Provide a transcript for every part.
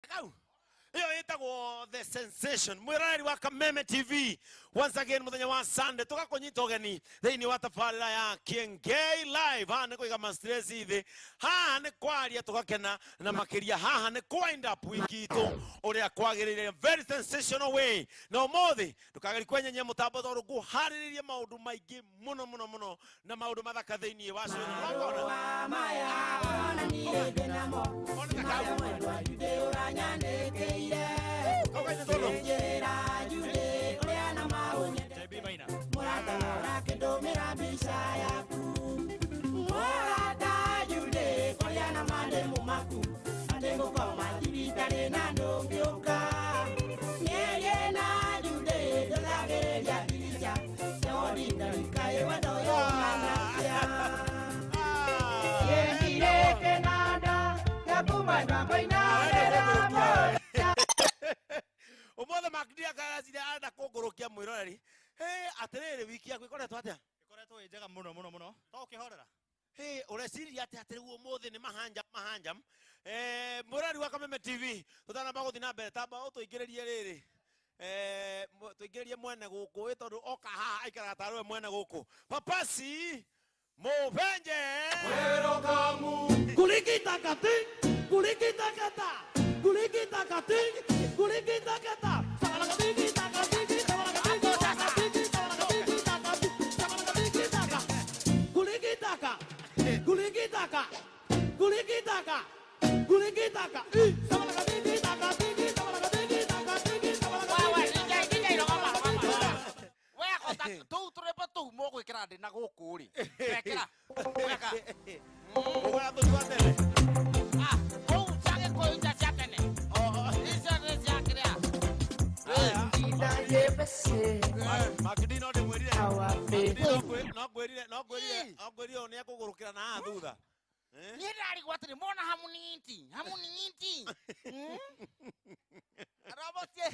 Kau. Iyo ĩtagwo The Sensation, mwĩroreri wa Kameme TV. Once again, mũthenya wa Sunday tũgakũnyita ũgeni thĩinĩ wa tabarĩra ya Kiengei Live. Haha nĩ kũiga ma stress thĩ, haha nĩ kwaria tũgakena, na makĩria haha nĩ kũ wind up wiki itũ ũrĩa kwagĩrĩire, very sensational way. Na ũmũthĩ ndũkagerie kwenyenyia mũtambo tondũ ngũharĩrĩrie maũndũ maingĩ mũno mũno mũno na maũndũ mathaka thĩinĩ wa cio. Marũa maya onanirie ndĩnamo marĩa mwendwa Jude ũranyandĩkĩire. Njĩra Jude ũrĩa na maũnyende mũrata ũrakĩndũmĩra mbica yaku mũrata Jude kũrĩa na mandĩmũ maku atĩ ngũkoma thibitarĩ na ndũngĩũka mĩario na Jude ndũthagĩrĩria ndirica nĩwondindarikaĩ wendo ũyũ ũhanatia. Yendire kĩnanda gĩa kumandwa ngũinanĩra mũrata. Ũmũthĩ Mark D akaracire arenda kũngũrũkia mwĩroreri. Hey, atĩrĩrĩ, wiki yaku ĩkoretwo atĩa? Ĩkoretwo ĩ njega mũno mũno mũno, to ũkĩhorera. Hey, ũreciria atĩa atĩ rĩu ũmũthĩ nĩ mahanjam mahanjam? Eh, mwĩroreri wa Kameme TV, tũtanamba gũthiĩ na mbere, tamba ũtũingĩrĩrie rĩrĩ, eh, tũingĩrĩrie mwene gũkũ ĩ, tondũ oka haha aikaraga tarĩ we mwene gũkũ. Papasi Mũbenje. Kulikita kati, kulikita kata, kulikita kati, kulikita kata. Sabalakatiki takatiki, sabalakatiki takatiki, sabalakatiki takati, sabalakatiki taka. Kulikitaka, kulikitaka, kulikitaka, kulikitaka. I, sabalakatiki takatiki, sabalakatiki takatiki, Wewe, sabalakatiki. DJ, DJ, rũgama, rũgama, rũgama. We kota tũu tũrĩmbo tũu mũgwĩkĩra ndĩ na gũkũ rĩ. Wekĩra. Weka. Ũgũra tũthiĩ wa tene. Ah, kũu cia Gĩkũyũ iria cia tene. Icio nĩ cia kĩrĩa. Mark D no ndĩmwĩrire. Mark D no ngwĩrire, no ngwĩrire, no ngwĩrire ũyũ nĩekũgũrũkĩra na haha thutha. Eh? Niĩ ndarigwo atĩrĩ, mona hamuniti, hamuniti. Arobũtie.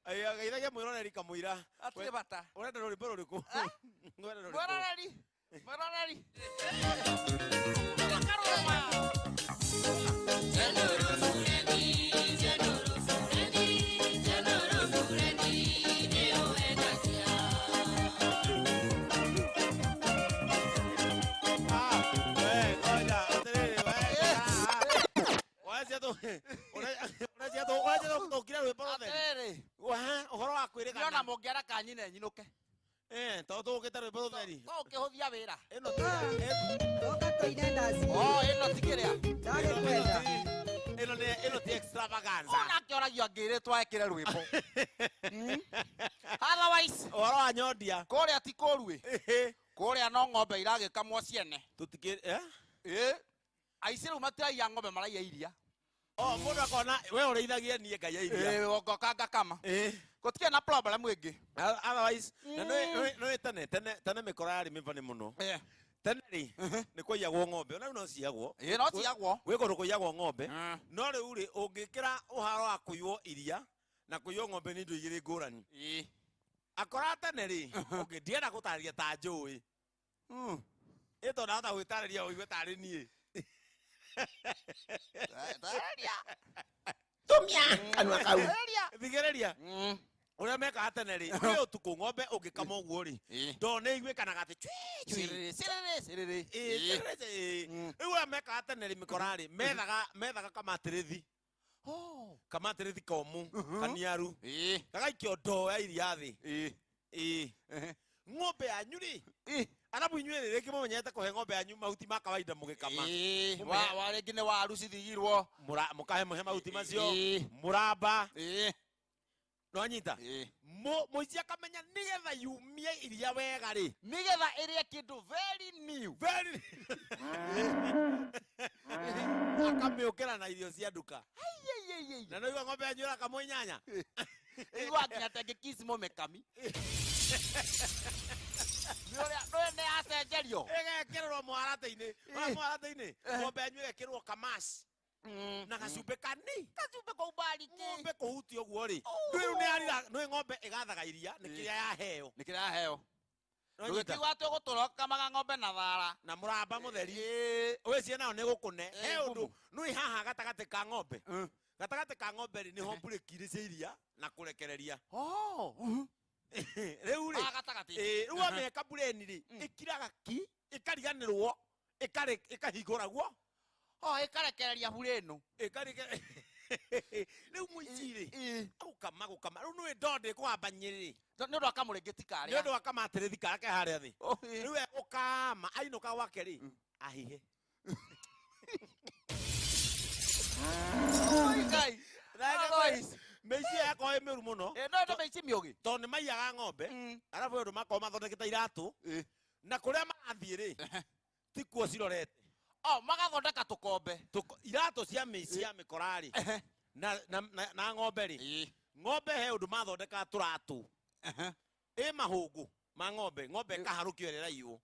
Aya, geithagia mwĩroreri kamũira. Hatirĩ bata. Ũrenda rwĩmbo rũrĩkũ? Ũrenda rũrĩkũ? Mwĩroreri, mwĩroreri. Karũma. Ah, we, ngoja, atĩrĩrĩ, we, ah, ah. Ũrecia ũrecia tũkire rwĩmbo rũtheri. Atĩrĩrĩ. Wah, ũhoro wa kwĩrĩgana. Niona mũngĩara kanyine nyinũke. Eh, tondũ tũgũkĩte rwĩmbo rũtheri. To ũkĩhũthia wĩra. Ĩno ti Toka tũine ndaci. Oh, ĩno ti kĩrĩa. Ndagĩkwenda. ĩno nĩ ĩno ti extravaganza. Onake oragio angĩrĩtwo ekĩre rwĩmbo. Otherwise, Ũhoro wa nyondia. kũrĩa ti kũru ĩ. Kũrĩa no ng'ombe iragĩkamwo ciene. Tũtikĩ eh? Ĩ. Aici rĩu matiraiya ng'ombe maraiya iria. Oh, mũndũ akona we ũrĩithagie niĩ ngaiya iria. Ĩ, ngoka ngakama. Eh. Gũtirĩ na problem ĩngĩ. Otherwise, na nĩ tene tene tene mĩkora yarĩ mĩbani mũno. Eh. Tene rĩ nĩ kwaiyagwo ng'ombe, ona rĩu no ciyagwo. Ĩ, no ciyagwo. Gwĩ kũndũ kũiyagwo ng'ombe. Mm. No rĩu rĩ ũngĩkĩra ũhoro wa kũiywo iria na kũiywo ng'ombe nĩ indo igĩrĩ ngũrani. Ĩ. Akora tene rĩ, okay, ndienda gũtarĩria ta njũĩ. Ĩ tondũ ndahota gwĩtarĩria ũigue tarĩ niĩ. Tarĩria. Tumia kanua kau. Tarĩria. Thikĩrĩria. Ũrĩa mekaga tene rĩ, kwĩ ũtukũ ng'ombe ũngĩkama ũguo rĩ, Ĩ. ndoo nĩ iguĩkanaga atĩ cwi cwi. Cirĩrĩ, cirĩrĩ, cirĩrĩ. Ĩ, Ĩ. cirĩrĩ, ĩ. Rĩu ũrĩa mekaga tene rĩ, mĩkora rĩ, methaga kamatĩrĩthi. Oh. Kamatĩrĩthi komũ, kaniaru. Ĩ. Gagaikio ndoo ya iria thĩ. Ĩ. Ĩ. Ng'ombe yanyu rĩ, Ĩ. arabu inyuĩ rĩ, rĩngĩ mũmenyete kũhe ng'ombe yanyu mahuti ma kawaida mũgĩkama. Ĩ. Wa rĩngĩ nĩ waru cithigirwo. Mũkahe mũhe mahuti macio, Ĩ. mũramba. Ĩ. Nwanyita? Ĩ. Mũici akamenya nĩgetha yumie iria wega rĩ. Nĩgetha ĩrĩe kĩndũ very new. Very akamĩũkĩra na irio cia nduka. Ai, Na no igua ng'ombe yanyu ĩrakamwo inyanya. Igua nginya tengĩkici mũmĩkami. Nĩ ũrĩa nĩ nĩ yacenjerio. Ĩgekĩrĩrwo mũharatĩ-inĩ. Wa mũharatĩ-inĩ, ng'ombe yanyu ĩgekĩrwo kamaci na gacumbĩ kani. Gacumbĩ kau bariki. Ng'ombe kũhutia ũguo rĩ, ndũĩ rĩu nĩ yarira, nĩũĩ ng'ombe ĩgathaga iria nĩ kĩrĩa yaheo. Nĩ kĩrĩa yaheo. Nwanyita? Ndũgĩtigwo atĩ ũgũtũra ũkamaga ng'ombe na thara. Na mũramba mũtheri. Ĩ. Wĩcie nayo nĩ gũkũne. Ĩ, He ũndũ, ngumu. nĩũĩ haha gatagatĩ ka ng'ombe. Gatagatĩ ka ng'ombe rĩ, nĩho mburĩki irĩ cia iria na kũrekereria. Oh. Mhm. Rĩu rĩ, Ah, gatagatĩ. ĩĩ, rĩu wamĩheka bureni rĩ, ĩkiraga ki, ĩkariganĩrwo, ĩkahingũragwo. Oh, ĩkarekereria burĩ ĩno. Ĩkareke rĩu mũici rĩ, agũkama gũkama rĩu nĩwĩ ndoo ndĩkũhamba Nyĩrĩ. Nĩ ũndũ wa kamũrĩngĩti Nĩ karĩa. ũndũ wa kamatĩrĩthi karĩa ke harĩa thĩ. Oh, ĩĩ. Rĩu egũkama ainũka gwake rĩ, ahihe. Oi, Ngai. Otherwise, Mĩici ĩyo yakorwo ĩ mĩũru mũno. No ndo mĩici mĩũgĩ. Tondũ nĩ maiyaga ng'ombe, arabu ũndũ makorwo mathondekete iratũ, na kũrĩa marathiĩ rĩ, tikuo cirorete. Oh, magathondeka tũkombe. Iratũ cia mĩici ya mĩkora rĩ, na ng'ombe rĩ, ng'ombe he ũndũ mathondekaga tũratũ. Ĩ mahũngũ ma ng'ombe, ng'ombe ĩkaharũkio ĩrĩa ĩraiywo.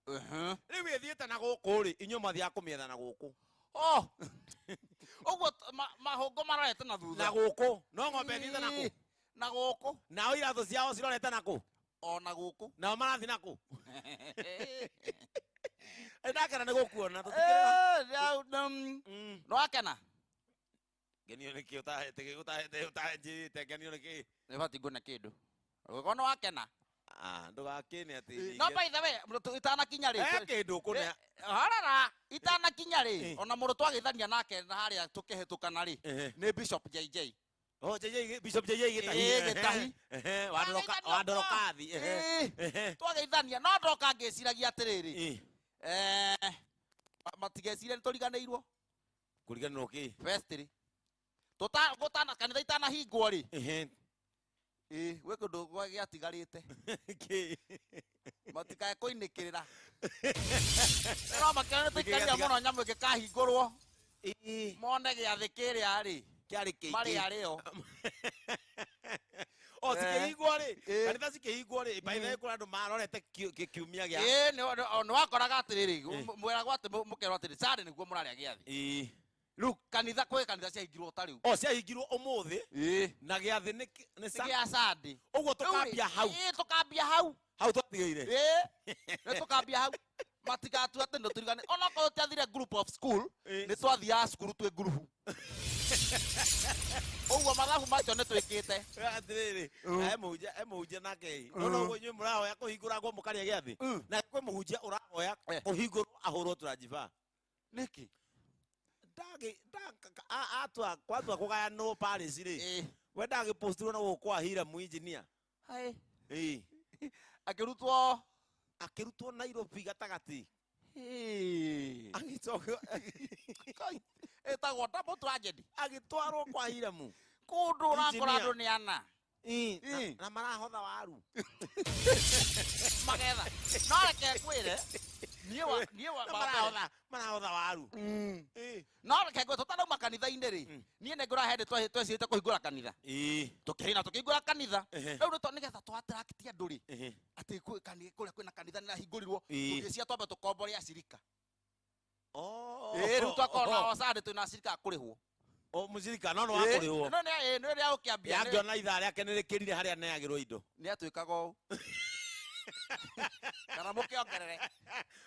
Rĩu ĩthiĩte na gũkũ rĩ, inyuĩ mwathiaga kũmĩetha na gũkũ. Oh. Ũguo mahũngũ marorete na thutha. Na gũkũ. No ng'ombe ĩthiĩte na kũ? Na gũkũ. Nao iratũ ciao cirorete na kũ? O na gũkũ. Nao marathiĩ na kũ? Ndakena nĩ gũkuona, tũtikĩrĩ Nĩ wakena? Ngenio nĩ kĩ ũtahete, kĩ ũtahete, ũtahenjĩte, ngenio nĩ kĩ? Nĩ batiĩ nguone kĩndũ. Ũgĩkorwo nĩ wakena? Ah, ndũgakĩne atĩ No by the way, itanakinya rĩ. He kĩndũ ũkũne. Horera, itanakinya rĩ, ona mũndũ twageithania nake na harĩa tũkĩhĩtũkana rĩ, nĩ Bishop JJ. Oh, JJ, Bishop JJ Gĩtahi. Ĩĩ, Gĩtahi. Wa Ndorokathi. Twageithania, no ndoka ngĩciragia atĩrĩrĩ. Matigecirie nĩ tũriganĩirwo. Kũriganĩrwo kĩ? Festry. Gũtana kanitha itanahingwo rĩ. Ĩĩ, gwĩ kũndũ gĩatigarĩte. Kĩ? Matikae kũinĩkĩrĩra. No makĩona nĩ tũikarire mũno nyamũ ĩngĩkahingũrwo. Mone gĩathĩ kĩrĩa rĩ. Kĩarĩ kĩingĩ. Marĩ arĩo. O, cikĩhingwo rĩ, kanitha cikĩhingwo rĩ, by the way, kũrĩ andũ marorete kiumia gĩa. Ĩĩ, nĩ wakoraga atĩrĩrĩ, mwĩragwo atĩ mũkerwo atĩrĩ, Sunday nĩguo mũrarĩa gĩathĩ. Rĩu kanitha, kwĩ kanitha ciahingirwo ta rĩu. O, ciahingirwo ũmũthĩ. Na gĩathĩ nĩ Nĩ gĩa Sunday. Ũguo tũkambia hau. Ĩĩ, tũkambia hau. Hau twatigĩire. Ĩĩ, nĩ tũkambia hau. Matigatua atĩ nĩ tũrigane. Onokorwo tũtiathire group of school, nĩ twathiaga cukuru twĩ ngurubu. Ũguo mathabu macio nĩ twĩkĩte. Atĩrĩrĩ, he mũhunjia nake. No, no, inyuĩ mũrahoya kũhingũrangwo mũkarĩa gĩathĩ. Na kwĩ mũhunjia ũrahoya kũhingũrwo ahũrwo tũranjiba. Nĩkĩ? Ndagĩ, atua, kwatua kũgayanwo Paris rĩ. We ndagĩpostirwo na gũkũ kwa Hiram engineer. Hai. Ĩĩ. Akĩrutwo. Akĩrutwo Nairobi gatagatĩ. Ĩĩ. Agĩcoka. Ĩtagwo double tragedy. Agĩtwarwo kwa Hiramu. Kũndũ ũrakora Engineer. andũ nĩ ana. Ĩĩ, na marahotha waru. Magetha. No reke ngwĩre, niĩ wa Na wa mbere. marahotha waru. Ĩĩ. No reke ngwĩre, tũtanauma kanitha-inĩ rĩ, niĩ nĩ ngũra hĩndĩ twecirĩte kũhingũra kanitha. Tũkĩina tũkĩhingũra kanitha. Rĩu nĩgetha tũ attract andũ rĩ, atĩ kũrĩa kwĩna kanitha nĩ rahingũrirwo, tũgĩcia twambe tũkombore acirika. Oh. Ĩĩ, rĩu twakorwo na Sunday twĩna acirika a kũrĩhwo. O, mũcirika, no nĩ wa kũrĩhwo. No, nĩ rĩa gũkĩambia, nĩ- Yangĩona ithaa rĩake nĩ rĩkĩrire harĩa aneagĩrwo indo. Nĩ atuĩkaga ũũ. Kana mũkĩongerere.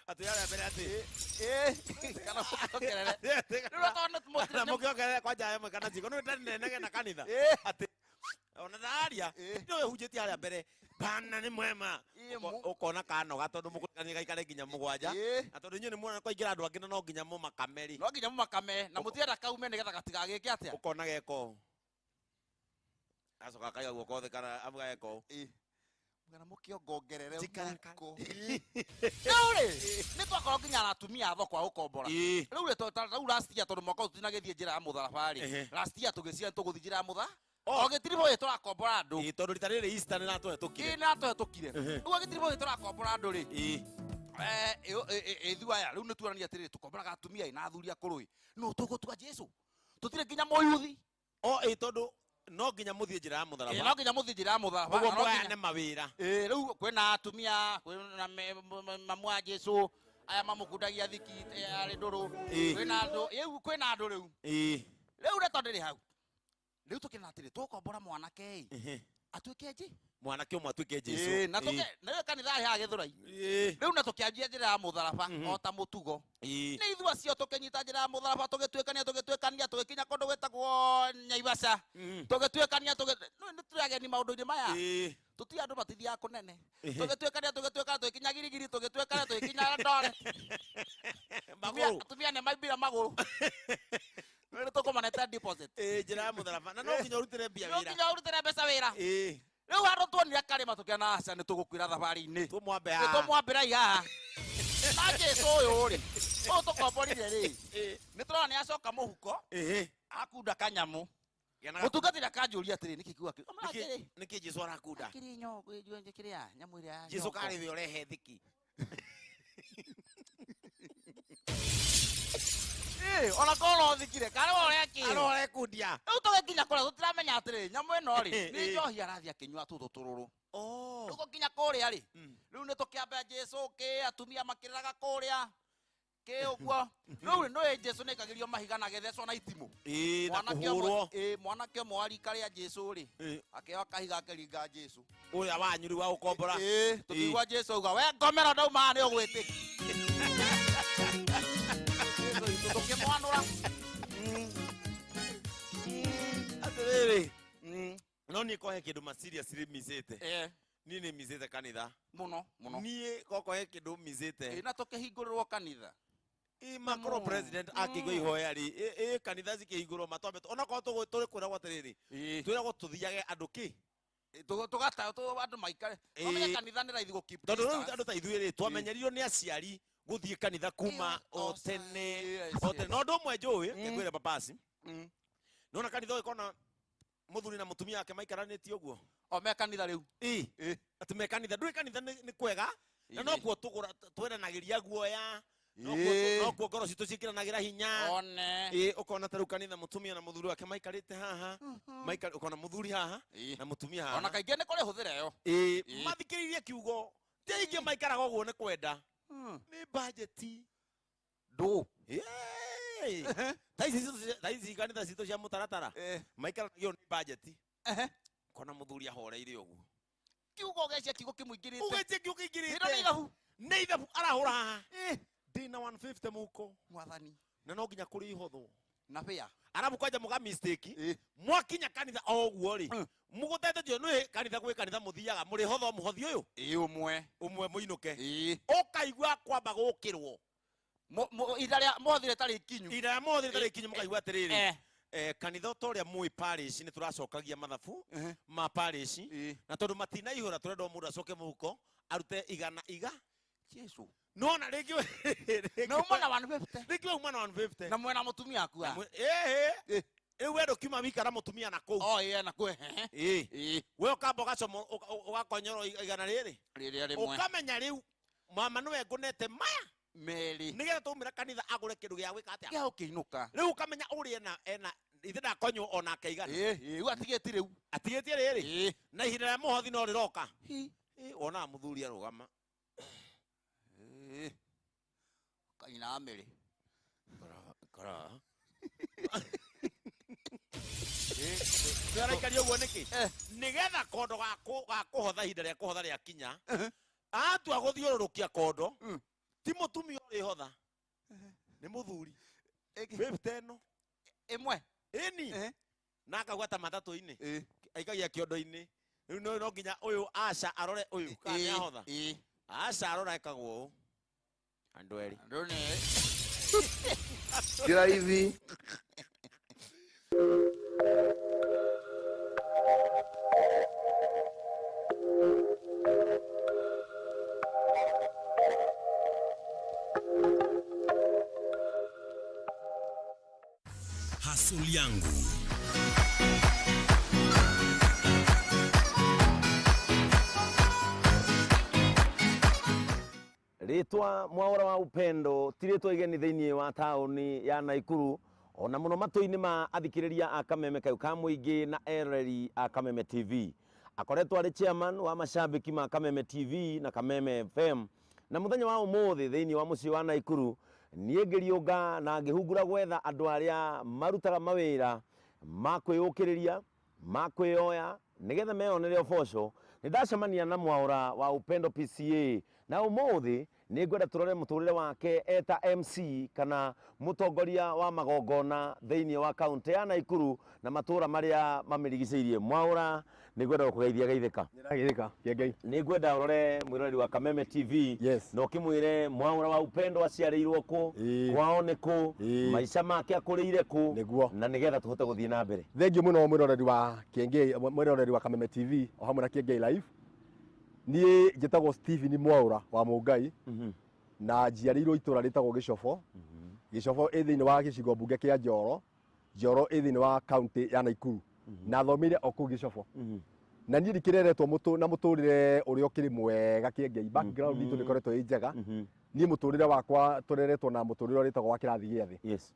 Atĩ harĩa mbere atĩ. Ĩĩ, kana mũkĩongerere. Rĩu tondũ nĩ mũtirĩ Kana mũkĩongerere kwanja ĩmwe kana ciko, nĩ ũtanenege na kanitha. Atĩ, ona ndaria, nĩ ũhunjĩtie harĩa mbere, Bana nĩ mwema. Ũkona kanoga tondũ mũkũrĩkania gaikare nginya mũgwanja. Na tondũ inyuĩ nĩ muona kwaingĩra andũ angĩ na no nginya mũmakame rĩ. No nginya mũmakame, na mũtienda kaume nĩgetha gatigagĩke atĩa. Ũkona geka ũũ. Gacoka kaiga guoko thĩ kana amu geka ũũ. Kana mũkĩongongerere Njikara mũhuko. Rĩu rĩ, nĩ twakorwo nginya na atumia a thoko a gũkombora. Rĩu rĩ, rĩu last year tondũ mwaka ũyũ tũtinagĩthiĩ njĩra ya mũtharaba rĩ. Last year tũgĩciria tũgũthiĩ njĩra ya mũtha. O gĩtiribũ gĩkĩ tũrakombora andũ. Ĩĩ, tondũ rita rĩrĩ Easter nĩ ratũhetũkire. Ĩĩ, nĩ ratũhetũkire. Rĩu gĩtiribũ gĩkĩ tũrakombora andũ rĩ. Ithuĩ aya, rĩu nĩ tuonania atĩrĩrĩ, tũkomboraga atumia ĩ na athuri akũrũ ĩ. No tũgũtua Jesũ. Tũtirĩ nginya mũyuthi. O, ĩĩ, tondũ no nginya mũthiĩ njĩra ya mũtharaba. Ĩĩ, no nginya mũthiĩ njĩra ya mũtharaba. Ũguo Na no mũgayane nginya mawĩra. Ĩĩ, rĩu kwĩna atumia, kwĩna mamu wa Jesũ, aya mamũkundagia thiki, arĩ ndũrũ. Kwĩna andũ, rĩu kwĩna andũ rĩu. Rĩu rĩtwa ndĩrĩ hau. Rĩu tũkĩona atĩrĩ, tũgũkombora mwanake ĩ. Atuĩke nji? Mwanake ũmwe atuĩke Jesu. Ĩĩ, na tũkĩ na rĩu kanitha harĩ haha Gĩthũrai. Rĩu na tũkĩanjia njĩra ya mũtharaba o ta mũtugo. Nĩ ithuĩ acio tũkĩnyita njĩra ya mũtharaba, tũgĩtuĩkania, tũgĩtuĩkania, tũgĩkinya kũndũ gwĩtagwo Nyaivasha. Tũgĩtuĩkania, nĩ tũrĩ ageni maũndũ-inĩ maya. Tũtirĩ andũ matithiaga kũnene. Tũgĩtuĩkania, tũgĩtuĩkania, tũgĩkinya Girigiri, tũgĩtuĩkania, tũgĩkinya Eldoret. Magũrũ. Atumia nĩ maimbire magũrũ. Nĩ tũkũmanete deposit. Njĩra ya mũtharaba. Na no nginya ũrutĩre mbia No wĩra. nginya ũrutĩre mbeca wĩra. Rĩu handũ tuonire karĩma tũkĩona aca nĩ tũgũkuĩra thabarĩ-inĩ. Tũmwambe Nĩ haha. tũmwambĩra haha. Na Jesu ũyũ rĩ, ũyũ tũkomborire rĩ, nĩ tũrona nĩ acoka mũhuko, akunda kanyamũ. Mũtungatĩri akanjũria atĩrĩ, nĩkĩ kiuga kĩu? Amũra atĩrĩ, Nĩkĩ Jesu arakunda? Kĩrĩ nyongo, kĩrĩa, nyamũ ĩrĩa ya Jesu nyongo. karĩ we ũrehe thiki. Ona korwo no thikire, karĩ we ũrĩa kĩ? Arĩ we ũrekundia. Rĩu tũgĩkinya kũrĩa tũtiramenya atĩrĩ, nyamũ ĩno rĩ, nĩ njohi arathiĩ akĩnyua tũtũ tũrũrũ. Rĩu gũkinya kũrĩa rĩ, rĩu nĩ tũkĩambia Jesu kĩ, atumia makĩrĩraga kũrĩa, kĩ ũguo. Rĩu rĩ, nĩũĩ Jesu nĩ aikagĩrio mahiga na agĩthecwo na itimũ. Na Mwanake ũmwe, kũhũrwo. mwanake ũmwe wa rika rĩa Jesu rĩ, akĩoya kahiga akĩringa Jesu. Ũrĩa wanyu rĩu wa gũkombora. Tũkĩigua Jesu auga, we ngomera ndauma haha nĩ ũgwĩtĩkia. Jesu witũ tũkĩmwanũra. Atĩrĩrĩ, no niĩ kohe kĩndũ ma seriously micĩte. Niĩ nĩ micĩte kanitha. Mũno, mũno. Niĩ kokohe kĩndũ micĩte. Na tũkĩhingũrĩrwo kanitha. Makorwo president akĩigua ihoya rĩ, kanitha cikĩhingũrwo matwambe onakorwo tũrĩ kwĩragwo atĩrĩrĩ, twĩragwo tũthiage andũ kĩ? Tũgata, andũ maikare. Wamenya kanitha nĩ raithi gũ keep Tondũ rĩu distance. andũ ta ithuĩ rĩ, twamenyerirwo nĩ aciari gũthiĩ kanitha kuma o tene, o tene. Na ũndũ ũmwe njũĩ, ngĩkwĩra papasi, nĩwona kanitha ũgĩkona mũthuri na mũtumia wake maikaranĩtie ũguo? O me kanitha rĩu. Atĩ me kanitha, ndũĩ kanitha nĩ kwega, na nokuo twendanagĩria guoya, nokuo ngoro citũ ciĩkĩranagĩra hinya. One. Ũkona ta rĩu kanitha mũtumia na mũthuri wake maikarĩte haha, ũkona mũthuri haha na mũtumia haha. Ona kaingĩ nĩ kũrĩ hũthĩra ĩyo. Mathikĩrĩirie kiugo, ti aingĩ maikaraga ũguo nĩ kwenda. Nĩ bajeti. Ndũ. Ta ici citũ ta ici kanitha citũ cia mũtaratara, maikaragio nĩ bajeti. Kona mũthuri ahoreire ũguo. Kiugo ũgecia kiugo kĩmũingĩrĩte. Ũgecia kiugo kĩingĩrĩte. Ĩno nĩ ithabu. Nĩ ithabu arahũra haha. Ndĩna 150 mũhuko. Mwathani. Na no nginya kũrĩ ihothwo. Na bĩa. Arabu kwanja mũga mistake. Mwakinya kanitha o ũguo rĩ, mũgũtete tio nĩ kanitha gwĩ kanitha mũthiaga, mũrĩ hotho mũhothi ũyũ? Ũmwe. Ũmwe mũinũke. Ũkaigua kwamba gũkĩrwo. Ihinda rĩa mũhothi rĩtarĩ ikinyu. Ihinda rĩa mũhothi rĩtarĩ ikinyu mũkaigua atĩrĩrĩ. Kanitha ta ũrĩa mũĩ parish nĩ tũracokagia mathabu ma parish. Na tondũ matinaihũra tũrenda o mũndũ acoke mũhuko arute igana iga. Jesu. Nona rĩngĩ rĩngĩ Na uma na 150. Rĩngĩ uma na 150. Na mwena mũtumia aku Na haha. Rĩu we ndũkiuma wikara mũtumia na kũu. Oh, na kũu, We ũkamba ũgacoma, ũgakonyora igana rĩrĩ. Rĩrĩa rĩmwe. Ũkamenya rĩu mama nĩwe ngũnete maya. Merĩ. Nĩgetha twaumĩra kanitha agũre kĩndũ gĩa gwĩka atĩa? Gĩa gũkĩinũka. Rĩu ũkamenya ũrĩa ena ithe ndakonywo onake igana. Rĩu atigĩtie rĩu. Atigĩtie rĩrĩ. Na ihinda rĩa mũhothi no rĩroka. Wonaga mũthuri arũgama. Kanyina wa mĩrĩ. Kara. Nĩ araikaria ũguo nĩkĩ? Nĩgetha kondo ga kũhotha ihinda rĩa kũhotha rĩakinya, atua gũthiũrũrũkia kondo, ti mũtumia ũrĩhotha, nĩ mũthuri. Fifty ĩno. Ĩmwe. Ĩni. Na akauga ta matatũ-inĩ. Aikagia kĩondo-inĩ. Rĩu no nginya ũyũ aca arore ũyũ kana nĩ ahotha. Aca arora ekagwo ũũ. Andũ erĩ. Andũ nĩ. Kila hivi. Hasuli yangu. Rĩtwa Mwaũra wa Upendo ti rĩtwa igeni thĩinĩ wa taũni ya Naikuru ona mũno matũ-inĩ ma athikĩrĩria a Kameme kayũ ka mũingĩ na eroreri a Kameme TV. Akoretwo arĩ chairman wa mashabiki ma Kameme TV na Kameme FM. Na mũthenya wa ũmũthĩ thĩinĩ wa mũciĩ wa Naikuru niĩ ngĩriũnga na ngĩhungura gwetha andũ arĩa marutaga mawĩra ma kwĩyũkĩrĩria, ma kwĩyoya nĩgetha meyonere ũboco Nĩ ndacemania na Mwaura wa Upendo PCA na ũmũthĩ nĩ ngwenda tũrore mũtũrĩre wake eta MC kana mũtongoria wa magongona thĩinĩ wa kaunti ya Naikuru na matũra marĩa mamĩrigicĩirie. Mwaura, nĩ ngwenda gũkũgeithia geithĩka. Nĩrageithĩka, Kĩengei. Nĩ ngwenda ũrore mwĩroreri wa Kameme TV Yes. na ũkĩmwĩre Mwaura wa Upendo aciarĩirwo kũ, kwao nĩ kũ, maica make akũrĩire kũ, Nĩguo. na nĩgetha tũhote gũthiĩ na mbere. Thengiũ mũno mwĩroreri wa Kĩengei, mwĩroreri wa Kameme TV o hamwe na Kĩengei Live. Niĩ njĩtagwo Stephen Mwaura wa Mũngai na njiarĩirwo itũra rĩtagwo Gĩcobo. Gĩcobo ĩ thĩinĩ wa gĩcigo mbunge kĩa Njoro. Njoro ĩ thĩinĩ wa kaunti ya Naikuru. Na thomeire o kũu Gĩcobo. Na niĩ ndikĩreretwo na mũtũrĩre ũrĩa ũkĩrĩ mwega Kĩengei. Background itũ nĩkoretwo ĩ njega. Niĩ mũtũrĩre wakwa tũreretwo na mũtũrĩre ũrĩa wĩtagwo wa kĩrathi gĩa thĩ. Yes.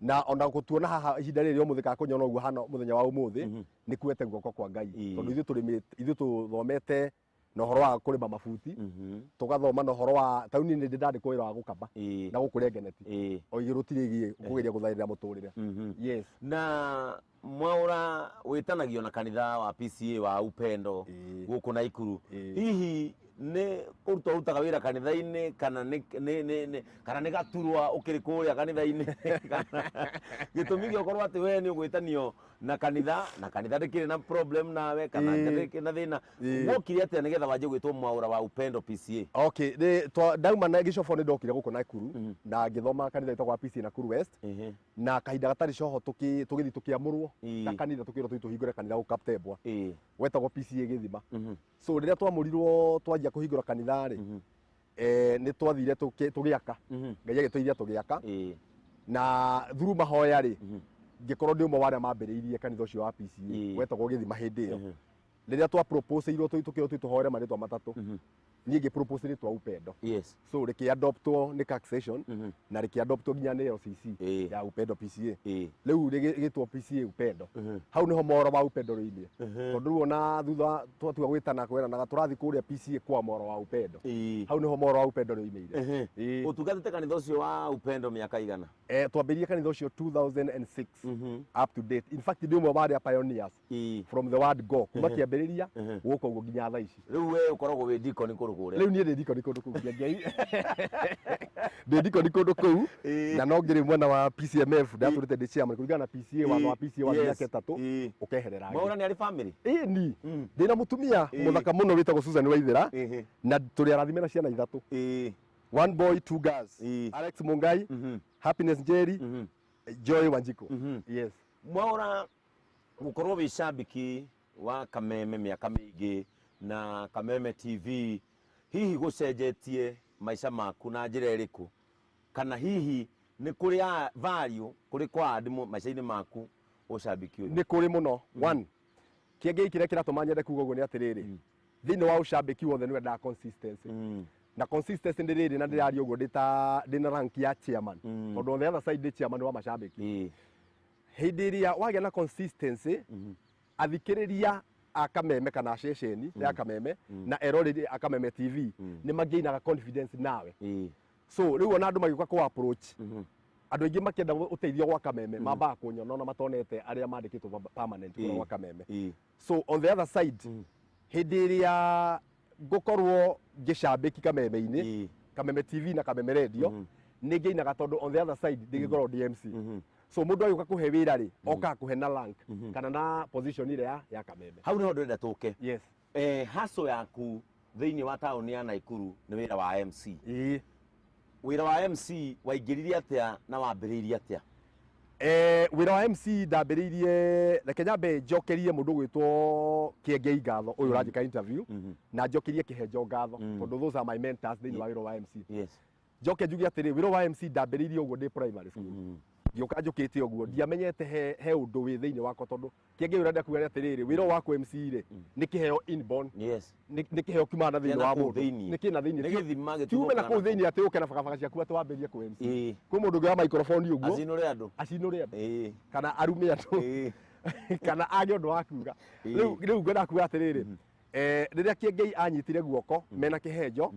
Na ona gũtuona haha ihinda rĩrĩ ũmũthĩ kana kũnyona ũguo hana mũthenya wa ũmũthĩ nĩ kuete guoko kwa Ngai. Tondũ ithuĩ tũrĩmĩte, ithuĩ tũthomete na ũhoro wa kũrĩma mabuti, tũgathoma na ũhoro wa taũni nĩ ndandĩkwo wĩra wa gũkama na gũkũria ngeneti. O igũrũ tirĩgiĩ kũgeria gũthaĩrĩra mũtũrĩre. Yes. Na Mwaura wĩtanagio na kanitha wa PCA wa Upendo gũkũ Naikuru. Hihi nĩ kũruta ũrutaga wĩra kanitha-inĩ kana nĩ kana nĩ gaturwa ũkĩrĩ kũrĩa kanitha-inĩ? Gĩtũmi gĩokorwo atĩ we nĩ ũgwĩtanio na kanitha na kanitha ndĩkĩrĩ na problem nawe kana ndĩkĩrĩ na thĩna. Wokire atĩa nĩgetha wanjie gwĩtwo Mwaura wa Upendo PCA? Okay, ndauma na Gĩcobo nĩ ndokire gũkũ Nakuru na ngĩthoma kanitha ĩtagwo wa PCA Nakuru West. Na kahinda gatarĩ coho tũgĩthiĩ tũkĩamũrwo ta kanitha tũkĩrwo tũthiĩ tũhingũre kanitha gũkũ Kaptembwa. Wetagwo PCA Gĩthima. So rĩrĩa twamũrirwo twanjia kũhingũra kanitha rĩ, nĩ twathire tũgĩaka. Ngai agĩtũteithia tũgĩaka. Na through mahoya rĩ, ngĩkorwo ndĩ ũmwe wa arĩa mambĩrĩirie kanitha ũcio wa PCA wetagwo Gĩthima hĩndĩ ĩyo. Rĩrĩa twa proposeirwo tũkĩrwo tũthiĩ tũhoere marĩtwa matatũ, niĩ ngĩ propose rĩtwa Upendo. Yes. So rĩkĩadoptwo nĩ Taxation na rĩkĩadoptwo nginya nĩ LCC ya Upendo PCA. Rĩu rĩgĩtwo PCA Upendo. Hau nĩho Mwaura wa Upendo rĩoimire. Tondũ rĩu ona thutha twatua gwĩtana kwĩranaga tũrathiĩ kũrĩa PCA kwa Mwaura wa Upendo. Hau nĩho Mwaura wa Upendo rĩoimire. Ũtungatĩte kanitha ũcio wa Upendo mĩaka igana? Twambĩrĩirie kanitha ũcio 2006 up to date. In fact ndĩ ũmwe wa arĩa pioneers from the word go kuma kĩambĩrĩria gũka ũguo nginya thaa ici. Rĩu we ũkoragwo wĩ deacon kũndũ kũrĩa? Rĩu niĩ ndĩ deacon kũndũ kũu Kĩengei. Ndĩ deacon kũndũ kũu na no ngĩrĩ mwena wa PCMF ndatũrĩte ndĩ chairman kũringana na PCA watho wa PCA wa mĩaka 3 ũkeherera angĩ. Mwaura nĩ arĩ family? Ĩĩ ni. Ndĩna mũtumia mũthaka mũno wĩtagwo Susan Waithera na tũrĩ arathime na ciana 3. 1 boy 2 girls. Alex Mungai, Happiness Njeri, Joy Wanjiku. Yes. Mwaura gũkorwo wĩ cambiki wa Kameme mĩaka mĩingĩ na Kameme TV hihi gũcenjetie maica maku na njĩra ĩrĩkũ? Kana hihi nĩ kũrĩ value kũrĩ kwa andũ maica-inĩ maku ũcambiki ũyũ? Nĩ kũrĩ mũno. One, Kĩengei kĩrĩa kĩratũma nyende kuga ũguo nĩ atĩrĩrĩ, thĩinĩ wa ũcambĩki wothe nĩ wendaga consistency. Na consistency nĩ rĩrĩ na ndĩraria ũguo ndĩ na rank ya chairman. Tondũ on the other side ndĩ chairman wa macambĩki. Hĩndĩ ĩrĩa wagĩa na consistency, athikĩrĩria a Kameme kana ceceni ya Kameme na eroreri a Kameme TV nĩ mangĩinaga confidence nawe. So rĩu ona andũ magĩũka kũ approach, andũ aingĩ makĩenda ũteithio gwa Kameme mambaga kũnyona ona matonete arĩa mandĩkĩtwo permanent kũrĩa gwa Kameme. So on the other side, hĩndĩ ĩrĩa ngũkorwo ngĩcambĩki Kameme-inĩ, Kameme TV na Kameme Radio, nĩ ngĩinaga tondũ on the other side ndĩgĩkorwo ndĩ MC. So mũndũ agĩũka kũhe wĩra rĩ, okaga kũhe na rank kana na position ĩrĩa ya Kameme. Hau nĩho ndĩrenda tũke. Yes. Hustle yaku thĩinĩ wa taũni ya Naikuru nĩ wĩra wa MC. Wĩra wa MC waingĩrire atĩa na wambĩrĩirie atĩa? Wĩra wa MC ndambĩrĩirie, reke nyambe njokerie mũndũ ũgwĩtwo Kĩengei ngatho ũyũ ũranjĩka interview, na njokerie Kĩhenjo ngatho tondũ those are my mentors thĩinĩ wa wĩra wa MC. Yes. Njoke njuge atĩrĩ, wĩra wa MC ndambĩrĩirie ũguo ndĩ primary school. Ngĩũka njũkĩte ũguo ndiamenyete he ũndũ wĩ thĩinĩ wakwa tondũ Kĩengei ũrĩa ndakuga nĩ atĩrĩrĩ, wĩra wa MC rĩ nĩ kĩheo inborn. Yes. Nĩ kĩheo kiumaga na thĩinĩ wa mũndũ. Nĩ kĩna thĩinĩ. Nĩ gĩthima gĩtigwo Kiume na kũu thĩinĩ atĩ ũke na bagabaga ciaku atĩ wambĩrĩrie kũ MC. Kwĩ mũndũ ũngĩ wa microphone ũguo. Acinũre andũ. Acinũre andũ. Kana arume andũ. Kana age ũndũ wa kuga. Rĩu ngwenda kuga atĩrĩrĩ, rĩrĩa Kĩengei anyitire guoko mena Kĩhenjo,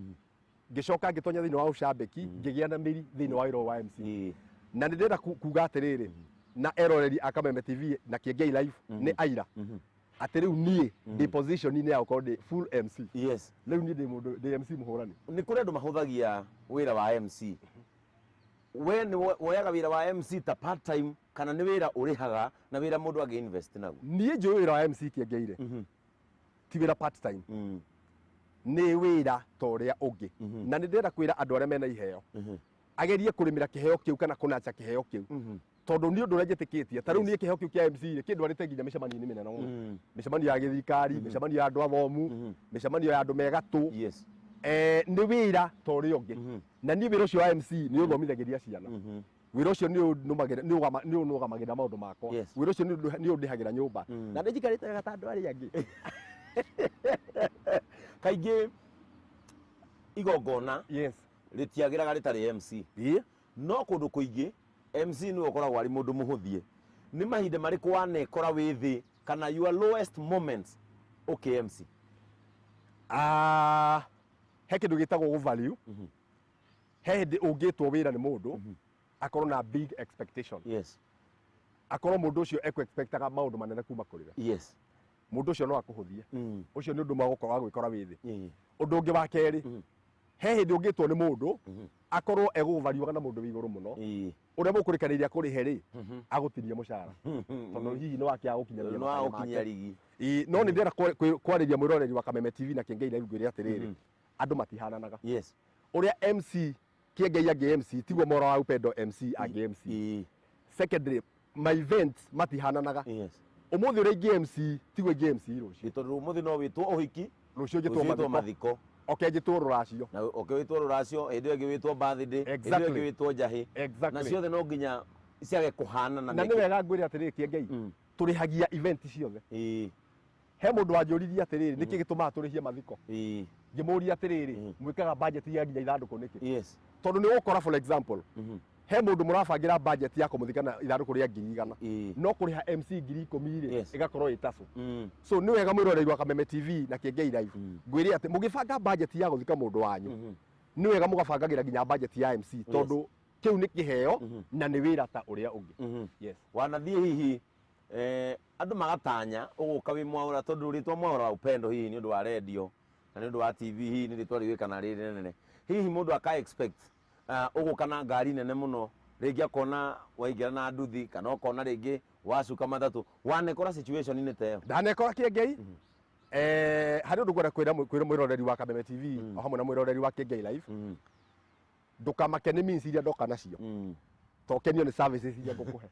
ngĩcoka ngĩtonya thĩinĩ wa ũcambĩki, ngĩgĩa na mĩri thĩinĩ wa wĩra wa MC. Na nĩ ndĩrenda kuga atĩrĩrĩ, na eroreri a Kameme TV na Kĩengei Live nĩ aira. Atĩ rĩu niĩ ndĩ position-inĩ ya gũkorwo ndĩ full MC. Rĩu niĩ ndĩ mũndũ ndĩ MC mũhũrani. Nĩ kũrĩ andũ mahũthagia wĩra wa MC. We nĩ woyaga wĩra wa MC ta part time kana nĩ wĩra ũrĩhaga na wĩra mũndũ angĩ invest naguo? Niĩ njũĩ wĩra wa MC kĩengeire ti wĩra part time, nĩ wĩra ta ũrĩa ũngĩ, na nĩ ndĩrenda kwĩra andũ arĩa mena iheo agerie kũrĩmĩra kĩheo kĩu kana kũnacha kĩheo kĩu, tondũ nĩ ũndũ ũrĩa njĩtĩkĩtie. Ta rĩu niĩ kĩheo kĩu kĩa MC rĩ, kĩndwarĩte nginya mĩcemanio-inĩ mĩnene mũno, mĩcemanio ya gĩthirikari, mĩcemanio ya andũ athomu, mĩcemanio ya andũ megatũ. Nĩ wĩra ta ũrĩa ũngĩ, na niĩ wĩra ũcio wa MC nĩ ũthomithagĩria ciana, wĩra ũcio nĩ ũnũgamagĩrĩra maũndũ makwa, wĩra ũcio nĩ ũndĩhagĩra nyũmba, na nĩ njikarĩte wega ta andũ arĩa angĩ. Kaingĩ igongona rĩtiagĩraga rĩtarĩ MC. No kũndũ kũingĩ MC nĩwe ũkoragwo arĩ mũndũ mũhũthie. Nĩ mahinda marĩkũ wanekora wĩ thĩ kana your lowest moments ũkĩ MC? He kĩndũ gĩtagwo gũ value. He hĩndĩ ũngĩtwo wĩra nĩ mũndũ akorwo na big expectation, akorwo mũndũ ũcio ekũ expectaga maũndũ manene kuma kũrĩ we. Mũndũ ũcio no akũhũthie. Ũcio nĩ ũndũ ũmwe wa gũkorwo wa gwĩkora wĩ thĩ. Ũndũ ũngĩ wa kerĩ, he hĩndĩ ũngĩtwo nĩ mũndũ akorwo egũgũvariũga na mũndũ wĩ igũrũ mũno, ũrĩa mũkũrĩkanĩire akũrĩhe rĩ, agũtinie mũcara tondũ hihi nĩ wakĩaga gũkinyanĩria Nĩ matanya wagũkinyia make. rigi. Ĩĩ, no nĩ ndĩrenda kwarĩria mwĩroreri wa Kameme TV na Kĩengei Live ngwĩre atĩrĩrĩ, andũ matihananaga. Ũrĩa MC Kĩengei angĩ MC tiguo Mwaura wa Upendo MC angĩ MC. Secondly, my events matihananaga. Ũmũthĩ ũrĩa ingĩ MC tiguo ingĩ MC rũciũ. Ĩ, tondũ ũmũthĩ no wĩtwo ũhiki, rũciũ njĩtwo rũciũ wĩtwo mathiko, mathiko, oke njĩtwo rũracio, na oke wĩtwo rũracio, hĩndĩ ĩyo ĩngĩ wĩtwo birthday, hĩndĩ ĩyo ĩngĩ wĩtwo njahĩ. Na ciothe no nginya ciage kũhanana. Na nĩ wega ngwĩre atĩrĩrĩ Kĩengei, tũrĩhagia event ciothe. He mũndũ wanjũririe atĩrĩrĩ, nĩkĩ gĩtũmaga tũrĩhie mathiko? Ngĩmũria atĩrĩrĩ, mwĩkaga budget ya nginya ithandũkũ nĩkĩ? Tondũ nĩ ũgũkora, for example, he mũndũ mũrabangĩra budget ya kũmũthika na ithandũkũ rĩa 100,000, no kũrĩha MC 10,000 rĩ, ĩgakorwo ĩ tacũ. So nĩ wega mwĩroreri wa Kameme TV na Kĩengei Live ngwĩre atĩ mũgĩbanga budget ya gũthika mũndũ wanyu, nĩ wega mũgabangagĩra nginya budget ya MC, tondũ kĩu nĩ kĩheo na nĩ wĩra ta ũrĩa ũngĩ. Yes. Wanathiĩ hihi andũ magatanya ũgũka wĩ Mwaura, tondũ rĩtwa Mwaura wa Upendo hihi nĩ ũndũ wa radio na nĩ ũndũ wa TV, hihi nĩ rĩtwa rĩũĩkana rĩ rĩnene, hihi mũndũ aka expect ũgũka na ngari nene mũno, rĩngĩ akona waingĩra na nduthi, kana ũkona rĩngĩ wacuka matatũ. Wanekora situation-inĩ ta ĩyo? Ndanekora Kĩengei. Harĩ ũndũ ngwenda kwĩra mwĩroreri wa Kameme TV o hamwe na mwĩroreri wa Kĩengei Live, ndũkamake nĩ means iria ndoka nacio, to kenio nĩ services iria ngũkũhe.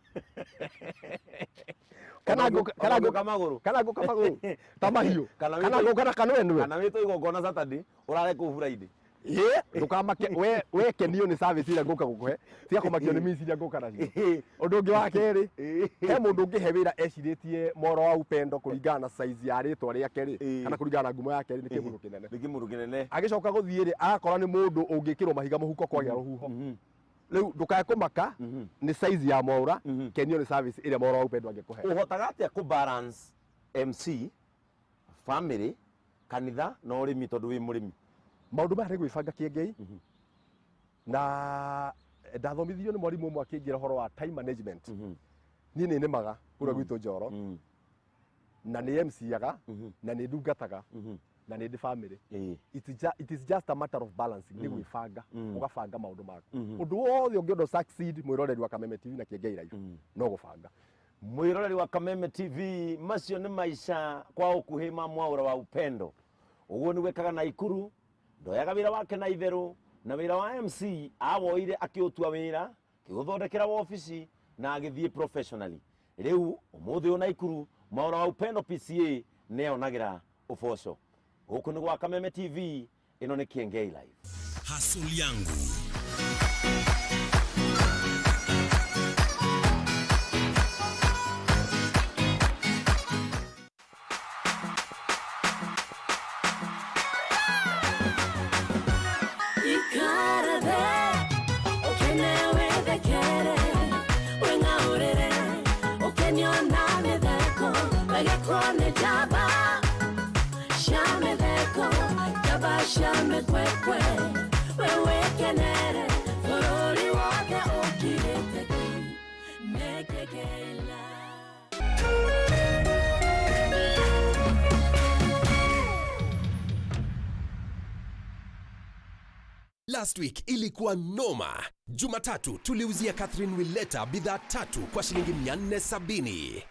Kana ngũka kana ngũka magũrũ, kana ngũka magũrũ ta mahiũ, kana ngũka na kanwenwe, kana wĩtwo igongona Saturday ũrare kũu Friday. Ĩĩ, ndũkamake we, we kenio nĩ service iria ngũka gũkũhe, tiga kũmakio nĩ means iria ngũka nacio. Ũndũ ũngĩ wa kerĩ, he mũndũ ũngĩhe wĩra ecirĩtie Mwaura wa Upendo kũringana na size ya rĩtwa rĩake rĩ, kana kũringana na ngumo yake rĩ, nĩ kĩmũndũ kĩnene. Nĩ kĩmũndũ kĩnene. Agĩcoka gũthiĩ rĩ, agakora nĩ mũndũ ũngĩkĩrwo mahiga mũhuko kwagĩa rũhuho. Rĩu ndũkae kũmaka nĩ size ya Mwaura, kenio nĩ service ĩrĩa Mwaura wa Upendo angĩkũhe. Ũhotaga atĩa kũ balance MC, family, kanitha na ũrĩmi, tondũ wĩ mũrĩmi? Maũndũ maya nĩ gwĩbanga Kĩengei, na ndathomithirio nĩ mwarimũ ũmwe akĩnjĩra ũhoro wa time management. Niĩ nĩ nĩmaga kũrĩa gwitũ Njoro, na nĩ MC-aga, na nĩ ndungataga, na nĩ ndĩ family. It is just a matter of balancing, nĩ gwĩbanga, ũgabanga maũndũ maku. Ũndũ wothe ũngĩenda succeed, mwĩroreri wa Kameme TV na Kĩengei Live, no gũbanga. Mwĩroreri wa Kameme TV, macio nĩ maica kwa ũkuhĩ ma Mwaura wa Upendo. Ũguo nĩ gwĩkaga Naikuru, ndoyaga wĩra wake na itherũ, na wĩra wa MC awoire akĩũtua wĩra, akĩũthondekera wabici na agĩthiĩ professionally. Rĩu ũmũthĩ ũyũ Naikuru, Mwaura wa Upendo PCA nĩeyonagĩra ũboco. Gũkũ nĩ gwa Kameme TV, ĩno nĩ Kĩengei Live. Hustle yangu. Ikarade, ukene wethekere, wing'aũrĩre, ũkenio na mĩtheko, wegekwo nĩ njamba cia mĩtheko, njamba cia mĩkwekwe, we wĩkenere, bũrũri wothe ũkirĩte ki, nĩ Kĩengei Live. Last week ilikuwa noma. Jumatatu tuliuzia Catherine Willeta bidhaa tatu kwa shilingi 470.